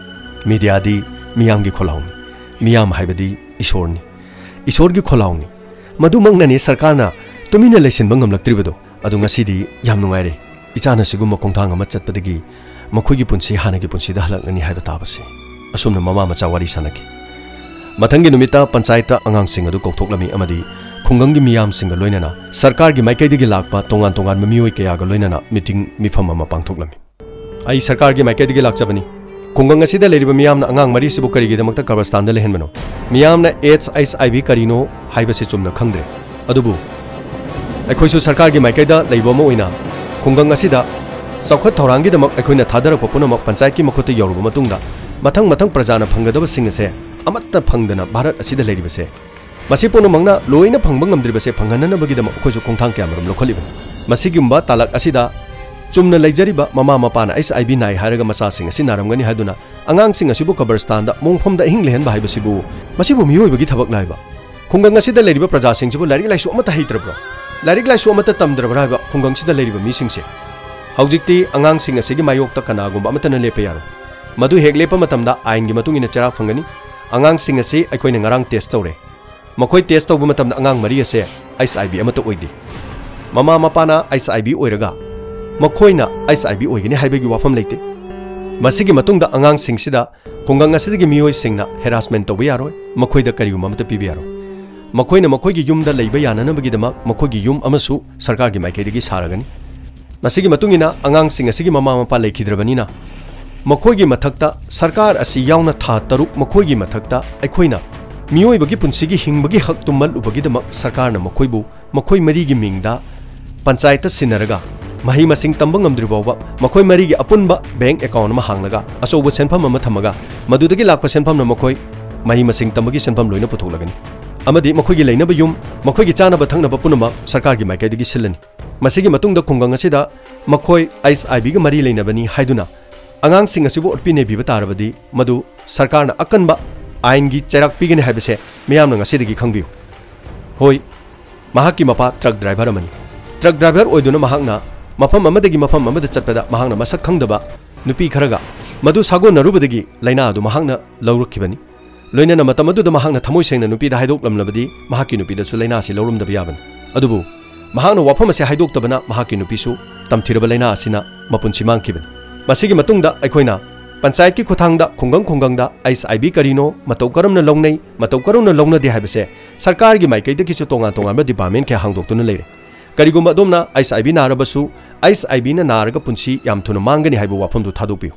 ꯃꯦꯗꯤꯌꯥꯗꯤ ꯃꯤꯌꯥꯝꯒꯤ ꯈꯣꯜꯂꯥꯎꯅꯤ꯫ ꯃꯤꯌꯥꯝ ꯍꯥꯏꯕꯗꯤ ꯏꯁꯣꯔꯅꯤ꯫ ꯏꯁꯣꯔꯒꯤ ꯈꯣꯜꯂꯥꯎꯅꯤ꯫ ꯃꯗꯨꯃꯛꯅꯅꯤ ꯁꯔꯀꯥꯔꯅ ꯇꯨꯃꯤꯟꯅ ꯂꯩꯁꯤꯟꯕ ꯉꯝꯂꯛꯇ꯭ꯔꯤꯕꯗꯣ꯫ ꯑꯗꯨ ꯉꯁꯤꯗꯤ ꯌꯥꯝ ꯅꯨꯡꯉꯥꯏꯔꯦ, ꯏꯆꯥꯅ ꯁꯤꯒꯨꯝꯕ ꯈꯣꯡꯊꯥꯡ ꯑꯃ ꯆꯠꯄꯗꯒꯤ ꯃꯈꯣꯏꯒꯤ ꯄꯨꯟꯁꯤ ꯍꯥꯟꯅꯒꯤ ꯄꯨꯟꯁꯤꯗ ꯍꯜꯂꯛꯂꯅꯤ ꯍꯥꯏꯕ ꯇꯥꯕꯁꯦ꯫ ꯑꯁꯨꯝꯅ ꯃꯃꯥ ꯃꯆꯥ ꯋꯥꯔꯤ ꯁꯥꯟꯅꯈꯤ꯫ ꯃꯊꯪꯒꯤ ꯅꯨꯃꯤꯠꯇ ꯄꯟꯆꯥꯌꯠꯇ ꯑꯉꯥꯡꯁꯤꯡ ꯑꯗꯨ ꯀꯧꯊꯣꯛꯂꯝꯃꯤ ꯑꯃꯗꯤ ꯈꯨꯡꯒꯪꯒꯤ ꯃꯤꯌꯥꯝꯁꯤꯡꯒ ꯂꯣꯏꯅꯅ ꯁꯔꯀꯥꯔꯒꯤ ꯃꯥꯏꯀꯩꯗꯒꯤ ꯂꯥꯛꯄ ꯇꯣꯉꯥꯟ ꯇꯣꯉꯥꯟꯕ ꯃꯤꯑꯣꯏ ꯀꯌꯥꯒ ꯂꯣꯏꯅꯅ ꯃꯤꯇꯤꯡ ꯃꯤꯐꯝ ꯑꯃ ꯄꯥꯡꯊꯣꯛꯂꯝꯃꯤ꯫ ꯑꯩ ꯁꯔꯀꯥꯔꯒꯤ ꯃꯥꯏꯀꯩꯗꯒꯤ ꯂꯥꯛꯆꯕꯅꯤ꯫ ꯈꯨꯡꯒꯪ ꯑꯁꯤꯗ ꯂꯩꯔꯤꯕ ꯃꯤꯌꯥꯝꯅ ꯑꯉꯥꯡ ꯃꯔꯤꯁꯤꯕꯨ ꯀꯔꯤꯒꯤꯗꯃꯛꯇ ꯀꯕꯔꯁꯇꯥꯟꯗ ꯂꯩꯍꯟꯕꯅꯣ? ꯃꯤꯌꯥꯝꯅ ꯑꯦꯆ ꯑꯩꯆ ꯑꯥꯏ ꯚꯤ ꯀꯔꯤꯅꯣ ꯍꯥꯏꯕꯁꯤ ꯆꯨꯝꯅ ꯈꯪꯗ꯭ꯔꯦ꯫ ꯑꯗꯨꯕꯨ ꯑꯩꯈꯣꯏꯁꯨ ꯁꯔꯀꯥꯔꯒꯤ ꯃꯥꯏꯀꯩꯗ ꯂꯩꯕ ꯑꯃ ꯑꯣꯏꯅ ꯈꯨꯡꯒꯪ ꯑꯁꯤꯗ ꯆꯥꯎꯈꯠ ꯊꯧꯔꯥꯡꯒꯤꯗꯃꯛ ꯑꯩꯈꯣꯏꯅ ꯊꯥꯗꯔꯛꯄ ꯄꯨꯝꯅꯃꯛ ꯄꯟꯆꯥꯌꯠꯀꯤ ꯃꯈꯨꯠꯇ ꯌꯧꯔꯕ ꯃꯇꯨꯡꯗ ꯃꯊꯪ ꯃꯊꯪ ꯄ꯭ꯔꯖꯥꯅ ꯐꯪꯒꯗꯕꯁꯤꯡ ꯑꯁꯦ ꯑꯃꯠꯇ ꯐꯪꯗꯅ ꯚꯥꯔꯠ ꯑꯁꯤꯗ ꯂꯩꯔꯤꯕꯁꯦ, ꯃꯁꯤ ꯄꯨꯝꯅꯃꯛꯅ ꯂꯣꯏꯅ ꯐꯪꯕ ꯉꯝꯗ꯭ꯔꯤꯕꯁꯦ ꯐꯪꯍꯟꯅꯅꯕꯒꯤꯗꯃꯛ ꯑꯩꯈꯣꯏꯁꯨ ꯈꯣꯡꯊꯥꯡ ꯀꯌꯥꯃꯔꯨꯝ ꯂꯧꯈꯠꯂꯤꯕꯅꯤ꯫ ꯃꯁꯤꯒꯨꯝꯕ ꯇꯥꯂꯛ ꯑꯁꯤꯗ ꯆꯨꯝꯅ ꯂꯩꯖꯔꯤꯕ ꯃꯃꯥ ꯃꯄꯥꯅ ꯑꯩꯆ ꯑꯥꯏ ꯚꯤ ꯅꯥꯏ ꯍꯥꯏꯔꯒ ꯃꯆꯥꯁꯤꯡ ꯑꯁꯤ ꯅꯥꯔꯝꯒꯅꯤ ꯍꯥꯏꯗꯨꯅ ꯑꯉꯥꯡꯁꯤꯡ ꯑꯁꯤꯕꯨ ꯀꯕꯔꯁꯇꯥꯟꯗ ꯃꯣꯡꯐꯝꯗ ꯑꯍꯤꯡ ꯂꯩꯍꯟꯕ ꯍꯥꯏꯕꯁꯤꯕꯨ, ꯃꯁꯤꯕꯨ ꯃꯤꯑꯣꯏꯕꯒꯤ ꯊꯕꯛ ꯂꯥꯏꯕ? ꯈꯨꯡꯒꯪ ꯑꯁꯤꯗ ꯂꯩꯔꯤꯕ ꯄ꯭ꯔꯖꯥꯁꯤꯡꯁꯤꯕꯨ ꯂꯥꯏꯔꯤꯛ ꯂꯥꯏꯁꯨ ꯑꯃꯠꯇ ꯍꯩꯇ꯭ꯔꯕ꯭ꯔꯣ? ꯂꯥꯏꯔꯤꯛ ꯂꯥꯏꯁꯨ ꯑꯃꯠꯇ ꯇꯝꯗ꯭ꯔꯕ꯭ꯔꯥ ꯍꯥꯏꯕ ꯈꯨꯡꯒꯪꯁꯤꯗ ꯂꯩꯔꯤꯕ ꯃꯤꯁꯤꯡꯁꯦ? ꯍꯧꯖꯤꯛꯇꯤ ꯑꯉꯥꯡꯁꯤꯡ ꯑꯁꯤꯒꯤ ꯃꯥꯌꯣꯛꯇ ꯀꯅꯥꯒꯨꯝꯕ ꯑꯃꯠꯇꯅ ꯂꯦꯞꯄ ꯌꯥꯔꯣꯏ꯫ ꯃꯗꯨ ꯍꯦꯛ ꯂꯦꯞꯄ ꯃꯇꯝꯗ ꯑꯥꯏꯟꯒꯤ ꯃꯇꯨꯡ ꯏꯟꯅ ꯆꯩꯔꯥꯛ ꯐꯪꯒꯅꯤ꯫ ꯑꯉꯥꯡꯁꯤꯡ ꯑꯁꯤ ꯑꯩꯈꯣꯏꯅ ꯉꯔꯥꯡ ꯇꯦꯁ ꯇꯧꯔꯦ꯫ ꯃꯈꯣꯏ ꯇꯦꯁ ꯇꯧꯕ ꯃꯇꯝꯗ ꯑꯉꯥꯡ ꯃꯔꯤ ꯑꯁꯦ ꯑꯩꯆ ꯑꯥꯏ ꯚꯤ ꯑꯃꯠꯇ ꯑꯣꯏꯗꯦ꯫ ꯃꯃꯥ ꯃꯄꯥꯅ ꯑꯩꯆ ꯑꯥꯏ ꯚꯤ ꯑꯣꯏꯔꯒ ꯃꯈꯣꯏꯅ ꯑꯩꯆ ꯑꯥꯏ ꯚꯤ ꯑꯣꯏꯒꯅꯤ ꯍꯥꯏꯕꯒꯤ ꯋꯥꯐꯝ ꯂꯩꯇꯦ꯫ ꯃꯁꯤꯒꯤ ꯃꯇꯨꯡꯗ ꯑꯉꯥꯡꯁꯤꯡꯁꯤꯗ ꯈꯨꯡꯒꯪ ꯑꯁꯤꯗꯒꯤ ꯃꯤꯑꯣꯏꯁꯤꯡꯅ ꯍꯦꯔꯥꯁꯃꯦꯟ ꯇꯧꯕ ꯌꯥꯔꯣꯏ, ꯃꯈꯣꯏꯗ ꯀꯔꯤꯒꯨꯝꯕ ꯑꯃꯠꯇ ꯄꯤꯕ ꯌꯥꯔꯣꯏ꯫ ꯃꯈꯣꯏꯅ ꯃꯈꯣꯏꯒꯤ ꯌꯨꯝꯗ ꯂꯩꯕ ꯌꯥꯅꯅꯕꯒꯤꯗꯃꯛ ꯃꯈꯣꯏꯒꯤ ꯌꯨꯝ ꯑꯃꯁꯨ ꯁꯔꯀꯥꯔꯒꯤ ꯃꯥꯏꯀꯩꯗꯒꯤ ꯁꯥꯔꯒꯅꯤ꯫ ꯃꯁꯤꯒꯤ ꯃꯇꯨꯡ ꯏꯟꯅ ꯑꯉꯥꯡꯁꯤꯡ ꯑꯁꯤꯒꯤ ꯃꯃꯥ ꯃꯄꯥ ꯂꯩꯈꯤꯗ꯭ꯔꯕꯅꯤꯅ ꯃꯈꯣꯏꯒꯤ ꯃꯊꯛꯇ ꯁꯔꯀꯥꯔ ꯑꯁꯤ ꯌꯥꯎꯅ ꯊꯥ ꯇꯔꯨꯛ ꯃꯈꯣꯏꯒꯤ ꯃꯊꯛꯇ ꯑꯩꯈꯣꯏꯅ ꯃꯤꯑꯣꯏꯕꯒꯤ ꯄꯨꯟꯁꯤꯒꯤ ꯍꯤꯡꯕꯒꯤ ꯍꯛꯇꯨ ꯃꯠꯂꯨꯕꯒꯤꯗꯃꯛ ꯁꯔꯀꯥꯔꯅ ꯃꯈꯣꯏꯕꯨ ꯃꯈꯣꯏ ꯃꯔꯤꯒꯤ ꯃꯤꯡꯗ ꯄꯟꯆꯥꯌꯠꯇ ꯁꯤꯟꯅꯔꯒ ꯃꯍꯩ ꯃꯁꯤꯡ ꯇꯝꯕ ꯉꯝꯗ꯭ꯔꯤ ꯐꯥꯎꯕ ꯃꯈꯣꯏ ꯃꯔꯤꯒꯤ ꯑꯄꯨꯟꯕ ꯕꯦꯡꯛ ꯑꯦꯀꯥꯎꯟ ꯑꯃ ꯍꯥꯡꯂꯒ ꯑꯆꯧꯕ ꯁꯦꯟꯐꯝ ꯑꯃ ꯊꯝꯃꯒ ꯃꯗꯨꯗꯒꯤ ꯂꯥꯛꯄ ꯁꯦꯟꯐꯝꯅ ꯃꯈꯣꯏ ꯃꯍꯩ ꯃꯁꯤꯡ ꯇꯝꯕꯒꯤ ꯁꯦꯟꯐꯝ ꯂꯣꯏꯅ ꯄꯨꯊꯣꯛꯂꯒꯅꯤ꯫ ꯑꯃꯗꯤ ꯃꯈꯣꯏꯒꯤ ꯂꯩꯅꯕ ꯌꯨꯝ, ꯃꯈꯣꯏꯒꯤ ꯆꯥꯅꯕ ꯊꯛꯅꯕ ꯄꯨꯝꯅꯃꯛ ꯁꯔꯀꯥꯔꯒꯤ ꯃꯥꯏꯀꯩꯗꯒꯤ ꯁꯤꯜꯂꯅꯤ꯫ ꯃꯁꯤꯒꯤ ꯃꯇꯨꯡꯗ ꯈꯨꯡꯒꯪ ꯑꯁꯤꯗ ꯃꯈꯣꯏ ꯑꯩꯆ ꯑꯥꯏ ꯚꯤꯒ ꯃꯔꯤ ꯂꯩꯅꯕꯅꯤ ꯍꯥꯏꯗꯨꯅ ꯑꯉꯥꯡꯁꯤꯡ ꯑꯁꯤꯕꯨ ꯑꯣꯠꯄꯤ ꯅꯩꯕꯤꯕ ꯇꯥꯔꯕꯗꯤ ꯃꯗꯨ ꯁꯔꯀꯥꯔꯅ ꯑꯀꯟꯕ ꯑꯥꯏꯟꯒꯤ ꯆꯩꯔꯥꯛ ꯄꯤꯒꯅꯤ ꯍꯥꯏꯕꯁꯦ ꯃꯤꯌꯥꯝꯅ ꯉꯁꯤꯗꯒꯤ ꯈꯪꯕꯤꯌꯨ꯫ ꯍꯣꯏ, ꯃꯍꯥꯛꯀꯤ ꯃꯄꯥ ꯇ꯭ꯔꯛ ꯗ꯭ꯔꯥꯏꯚꯔ ꯑꯃꯅꯤ꯫ ꯇ꯭ꯔꯛ ꯗ꯭ꯔꯥꯏꯚꯔ ꯑꯣꯏꯗꯨꯅ ꯃꯍꯥꯛꯅ ꯃꯐꯝ ꯑꯃꯗꯒꯤ ꯃꯐꯝ ꯑꯃꯗ ꯆꯠꯄꯗ ꯃꯍꯥꯛꯅ ꯃꯁꯛ ꯈꯪꯗꯕ ꯅꯨꯄꯤ ꯈꯔꯒ ꯃꯗꯨ ꯁꯥꯒꯣꯟꯅꯔꯨꯕꯗꯒꯤ ꯂꯥꯏꯅꯥ ꯑꯗꯨ ꯃꯍꯥꯛꯅ ꯂꯧꯔꯛꯈꯤꯕꯅꯤ꯫ ꯂꯣꯏꯅꯅ ꯃꯇꯝ ꯑꯗꯨꯗ ꯃꯍꯥꯛꯅ ꯊꯃꯣꯏ ꯁꯦꯡꯅ ꯅꯨꯄꯤꯗ ꯍꯥꯏꯗꯣꯛꯂꯝꯂꯕꯗꯤ ꯃꯍꯥꯛꯀꯤ ꯅꯨꯄꯤꯗꯁꯨ ꯂꯥꯏꯅꯥ ꯑꯁꯤ ꯂꯧꯔꯝꯗꯕ ꯌꯥꯕꯅꯤ꯫ ꯑꯗꯨꯕꯨ ꯃꯍꯥꯛꯅ ꯋꯥꯐꯝ ꯑꯁꯤ ꯍꯥꯏꯗꯣꯛꯇꯕꯅ ꯃꯍꯥꯛꯀꯤ ꯅꯨꯄꯤꯁꯨ ꯇꯝꯊꯤꯔꯕ ꯂꯥꯏꯅꯥ ꯑꯁꯤꯅ ꯃꯄꯨꯟꯁꯤ ꯃꯥꯡꯈꯤꯕꯅꯤ꯫ ꯃꯁꯤꯒꯤ ꯃꯇꯨꯡꯗ ꯑꯩꯈꯣꯏꯅ ꯄꯟꯆꯥꯌꯠꯀꯤ ꯈꯨꯠꯊꯥꯡꯗ ꯈꯨꯡꯒꯪ ꯈꯨꯡꯒꯪꯗ ꯑꯩꯆ ꯑꯥꯏ ꯚꯤ ꯀꯔꯤꯅꯣ, ꯃꯇꯧ ꯀꯔꯝꯅ ꯂꯧꯅꯩ, ꯃꯇꯧ ꯀꯔꯝꯅ ꯂꯧꯅꯗꯦ ꯍꯥꯏꯕꯁꯦ ꯁꯔꯀꯥꯔꯒꯤ ꯃꯥꯏꯀꯩꯗꯒꯤꯁꯨ ꯇꯣꯉꯥꯟ ꯇꯣꯉꯥꯟꯕ ꯗꯤꯄꯥꯔꯠꯃꯦꯟ ꯀꯌꯥ ꯍꯥꯡꯗꯣꯛꯇꯨꯅ ꯂꯩꯔꯦ꯫ ꯀꯔꯤꯒꯨꯝꯕ ꯑꯗꯣꯝꯅ ꯑꯩꯆ ꯑꯥꯏ ꯚꯤ ꯅꯥꯔꯕꯁꯨ, ꯑꯩꯆ ꯑꯥꯏ ꯚꯤꯅ ꯅꯥꯔꯒ ꯄꯨꯟꯁꯤ ꯌꯥꯝ ꯊꯨꯅ ꯃꯥꯡꯒꯅꯤ ꯍꯥꯏꯕ ꯋꯥꯐꯝꯗꯨ ꯊꯥꯗꯣꯛꯄꯤꯌꯨ꯫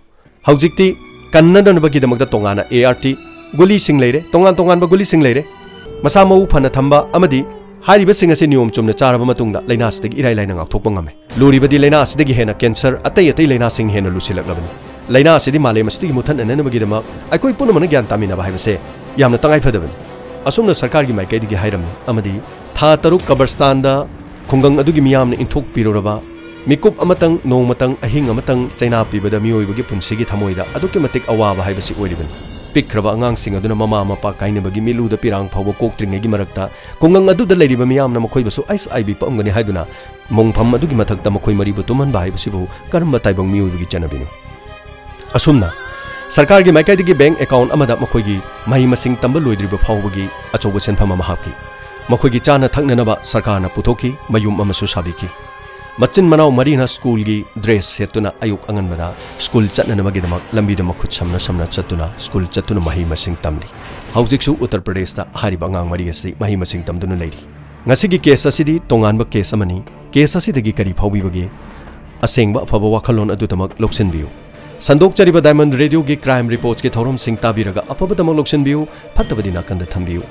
ꯍꯧꯖꯤꯛꯇꯤ ꯀꯟꯅꯅꯕꯒꯤꯗꯃꯛꯇ ꯇꯣꯉꯥꯟꯅ ꯑꯦ ꯑꯥꯔ ꯇꯤ, ꯒꯨꯂꯤꯁꯤꯡ ꯂꯩꯔꯦ, ꯇꯣꯉꯥꯟ ꯇꯣꯉꯥꯟꯕ ꯒꯨꯂꯤꯁꯤꯡ ꯂꯩꯔꯦ꯫ ꯃꯁꯥ ꯃꯎ ꯐꯅ ꯊꯝꯕ ꯑꯃꯗꯤ ꯍꯥꯏꯔꯤꯕꯁꯤꯡ ꯑꯁꯤ ꯅꯤꯌꯣꯝ ꯆꯨꯝꯅ ꯆꯥꯔꯕ ꯃꯇꯨꯡꯗ ꯂꯥꯏꯅꯥꯁꯤꯗꯒꯤ ꯏꯔꯥꯏ ꯂꯥꯏꯅ ꯉꯥꯛꯊꯣꯛꯄ ꯉꯝꯃꯦ꯫ ꯂꯨꯔꯤꯕꯗꯤ ꯂꯥꯏꯅꯥ ꯑꯁꯤꯗꯒꯤ ꯍꯦꯟꯅ ꯀꯦꯟꯁꯔ, ꯑꯇꯩ ꯑꯇꯩ ꯂꯥꯏꯅꯥꯁꯤꯡ ꯍꯦꯟꯅ ꯂꯨꯁꯤꯜꯂꯛꯂꯕꯅꯤ꯫ ꯂꯥꯏꯅꯥ ꯑꯁꯤꯗꯤ ꯃꯥꯂꯦꯝ ꯑꯁꯤꯗꯒꯤ ꯃꯨꯠꯊꯠꯅꯅꯕꯒꯤꯗꯃꯛ ꯑꯩꯈꯣꯏ ꯄꯨꯝꯅꯃꯛꯅ ꯒ꯭ꯌꯥꯟ ꯇꯥꯃꯤꯟꯅꯕ ꯍꯥꯏꯕꯁꯦ ꯌꯥꯝꯅ ꯇꯉꯥꯏ ꯐꯗꯕꯅꯤ꯫ ꯑꯁꯨꯝꯅ ꯁꯔꯀꯥꯔꯒꯤ ꯃꯥꯏꯀꯩꯗꯒꯤ ꯍꯥꯏꯔꯝꯃꯤ ꯑꯃꯗꯤ ꯊꯥ ꯇꯔꯨꯛ ꯀꯕꯔꯁꯇꯥꯟꯗ ꯈꯨꯡꯒꯪ ꯑꯗꯨꯒꯤ ꯃꯤꯌꯥꯝꯅ ꯏꯟꯊꯣꯛꯄꯤꯔꯨꯔꯕ ꯃꯤꯀꯨꯞ ꯑꯃꯇꯪ, ꯅꯣꯡꯃꯇꯪ, ꯑꯍꯤꯡ ꯑꯃꯇꯪ ꯆꯩꯅꯥ ꯄꯤꯕꯗ ꯃꯤꯑꯣꯏꯕꯒꯤ ꯄꯨꯟꯁꯤꯒꯤ ꯊꯃꯣꯏꯗ ꯑꯗꯨꯛꯀꯤ ꯃꯇꯤꯛ ꯑꯋꯥꯕ ꯍꯥꯏꯕꯁꯤ ꯑꯣꯏꯔꯤꯕꯅꯤ꯫ ꯄꯤꯛꯈ꯭ꯔꯕ ꯑꯉꯥꯡꯁꯤꯡ ꯑꯗꯨꯅ ꯃꯃꯥ ꯃꯄꯥ ꯀꯥꯏꯅꯕꯒꯤ ꯃꯤꯠꯂꯨꯗ ꯄꯤꯔꯥꯡ ꯐꯥꯎꯕ ꯀꯣꯛꯇ꯭ꯔꯤꯉꯩꯒꯤ ꯃꯔꯛꯇ ꯈꯨꯡꯒꯪ ꯑꯗꯨꯗ ꯂꯩꯔꯤꯕ ꯃꯤꯌꯥꯝꯅ ꯃꯈꯣꯏꯕꯨꯁꯨ ꯑꯩꯆ ꯑꯥꯏ ꯚꯤ ꯄꯛꯑꯝꯒꯅꯤ ꯍꯥꯏꯗꯨꯅ ꯃꯣꯡꯐꯝ ꯑꯗꯨꯒꯤ ꯃꯊꯛꯇ ꯃꯈꯣꯏ ꯃꯔꯤꯕꯨ ꯇꯨꯝꯍꯟꯕ ꯍꯥꯏꯕꯁꯤꯕꯨ ꯀꯔꯝꯕ ꯇꯥꯏꯕꯪ ꯃꯤꯑꯣꯏꯕꯒꯤ ꯆꯠꯅꯕꯤꯅꯣ? ꯑꯁꯨꯝꯅ ꯁꯔꯀꯥꯔꯒꯤ ꯃꯥꯏꯀꯩꯗꯒꯤ ꯕꯦꯡꯛ ꯑꯦꯀꯥꯎꯟꯠ ꯑꯃꯗ ꯃꯈꯣꯏꯒꯤ ꯃꯍꯩ ꯃꯁꯤꯡ ꯇꯝꯕ ꯂꯣꯏꯗ꯭ꯔꯤꯕ ꯐꯥꯎꯕꯒꯤ ꯑꯆꯧꯕ ꯁꯦꯟꯐꯝ ꯑꯃ ꯍꯥꯞꯈꯤ꯫ ꯃꯈꯣꯏꯒꯤ ꯆꯥꯅ ꯊꯛꯅꯅꯕ ꯁꯔꯀꯥꯔꯅ ꯄꯨꯊꯣꯛꯈꯤ, ꯃꯌꯨꯝ ꯑꯃꯁꯨ ꯁꯥꯕꯤꯈꯤ꯫ ꯃꯆꯤꯟ ꯃꯅꯥꯎ ꯃꯔꯤꯅ ꯁ꯭ꯀꯨꯜꯒꯤ ꯗ꯭ꯔꯦꯁ ꯁꯦꯠꯇꯨꯅ ꯑꯌꯨꯛ ꯑꯉꯟꯕꯗ ꯁ꯭ꯀꯨꯜ ꯆꯠꯅꯅꯕꯒꯤꯗꯃꯛ ꯂꯝꯕꯤꯗ ꯃꯈꯨꯠ ꯁꯝꯅ ꯁꯝꯅ ꯆꯠꯇꯨꯅ ꯁ꯭ꯀꯨꯜ ꯆꯠꯇꯨꯅ ꯃꯍꯩ ꯃꯁꯤꯡ ꯇꯝꯂꯤ꯫ ꯍꯧꯖꯤꯛꯁꯨ ꯎꯠꯇꯔ ꯄ꯭ꯔꯗꯦꯁꯇ ꯍꯥꯏꯔꯤꯕ ꯑꯉꯥꯡ ꯃꯔꯤ ꯑꯁꯤ ꯃꯍꯩ ꯃꯁꯤꯡ ꯇꯝꯗꯨꯅ ꯂꯩꯔꯤ꯫ ꯉꯁꯤꯒꯤ ꯀꯦꯁ ꯑꯁꯤꯗꯤ ꯇꯣꯉꯥꯟꯕ ꯀꯦꯁ ꯑꯃꯅꯤ꯫ ꯀꯦꯁ ꯑꯁꯤꯗꯒꯤ ꯀꯔꯤ ꯐꯥꯎꯕꯤꯕꯒꯦ? ꯑꯁꯦꯡꯕ ꯑꯐꯕ ꯋꯥꯈꯜꯂꯣꯟ ꯑꯗꯨꯗꯃꯛ ꯂꯧꯁꯤꯟꯕꯤꯌꯨ꯫ ꯁꯟꯗꯣꯛꯆꯔꯤꯕ ꯗꯥꯏꯃꯟ ꯔꯦꯗꯤꯑꯣꯒꯤ ꯀ꯭ꯔꯥꯏꯝ ꯔꯤꯄꯣꯔꯠꯁꯀꯤ ꯊꯧꯔꯝꯁꯤꯡ ꯇꯥꯕꯤꯔꯒ ꯑꯐꯕꯗꯃꯛ ꯂꯧꯁꯤꯟꯕꯤꯌꯨ, ꯐꯠꯇꯕꯗꯤ ꯅꯥꯀꯟꯗ ꯊꯝꯕꯤꯌꯨ꯫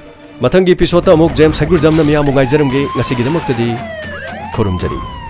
ꯃꯊꯪꯒꯤ ꯏꯄꯤꯁꯣꯗꯇ ꯑꯃꯨꯛ ꯖꯦꯝꯁ ꯍꯩꯒ꯭ꯔꯨꯖꯝꯅ ꯃꯤꯌꯥꯝꯕꯨ ꯉꯥꯏꯖꯔꯝꯒꯦ꯫ ꯉꯁꯤꯒꯤꯗꯃꯛꯇꯗꯤ ꯈꯨꯔꯨꯝꯖꯔꯤ꯫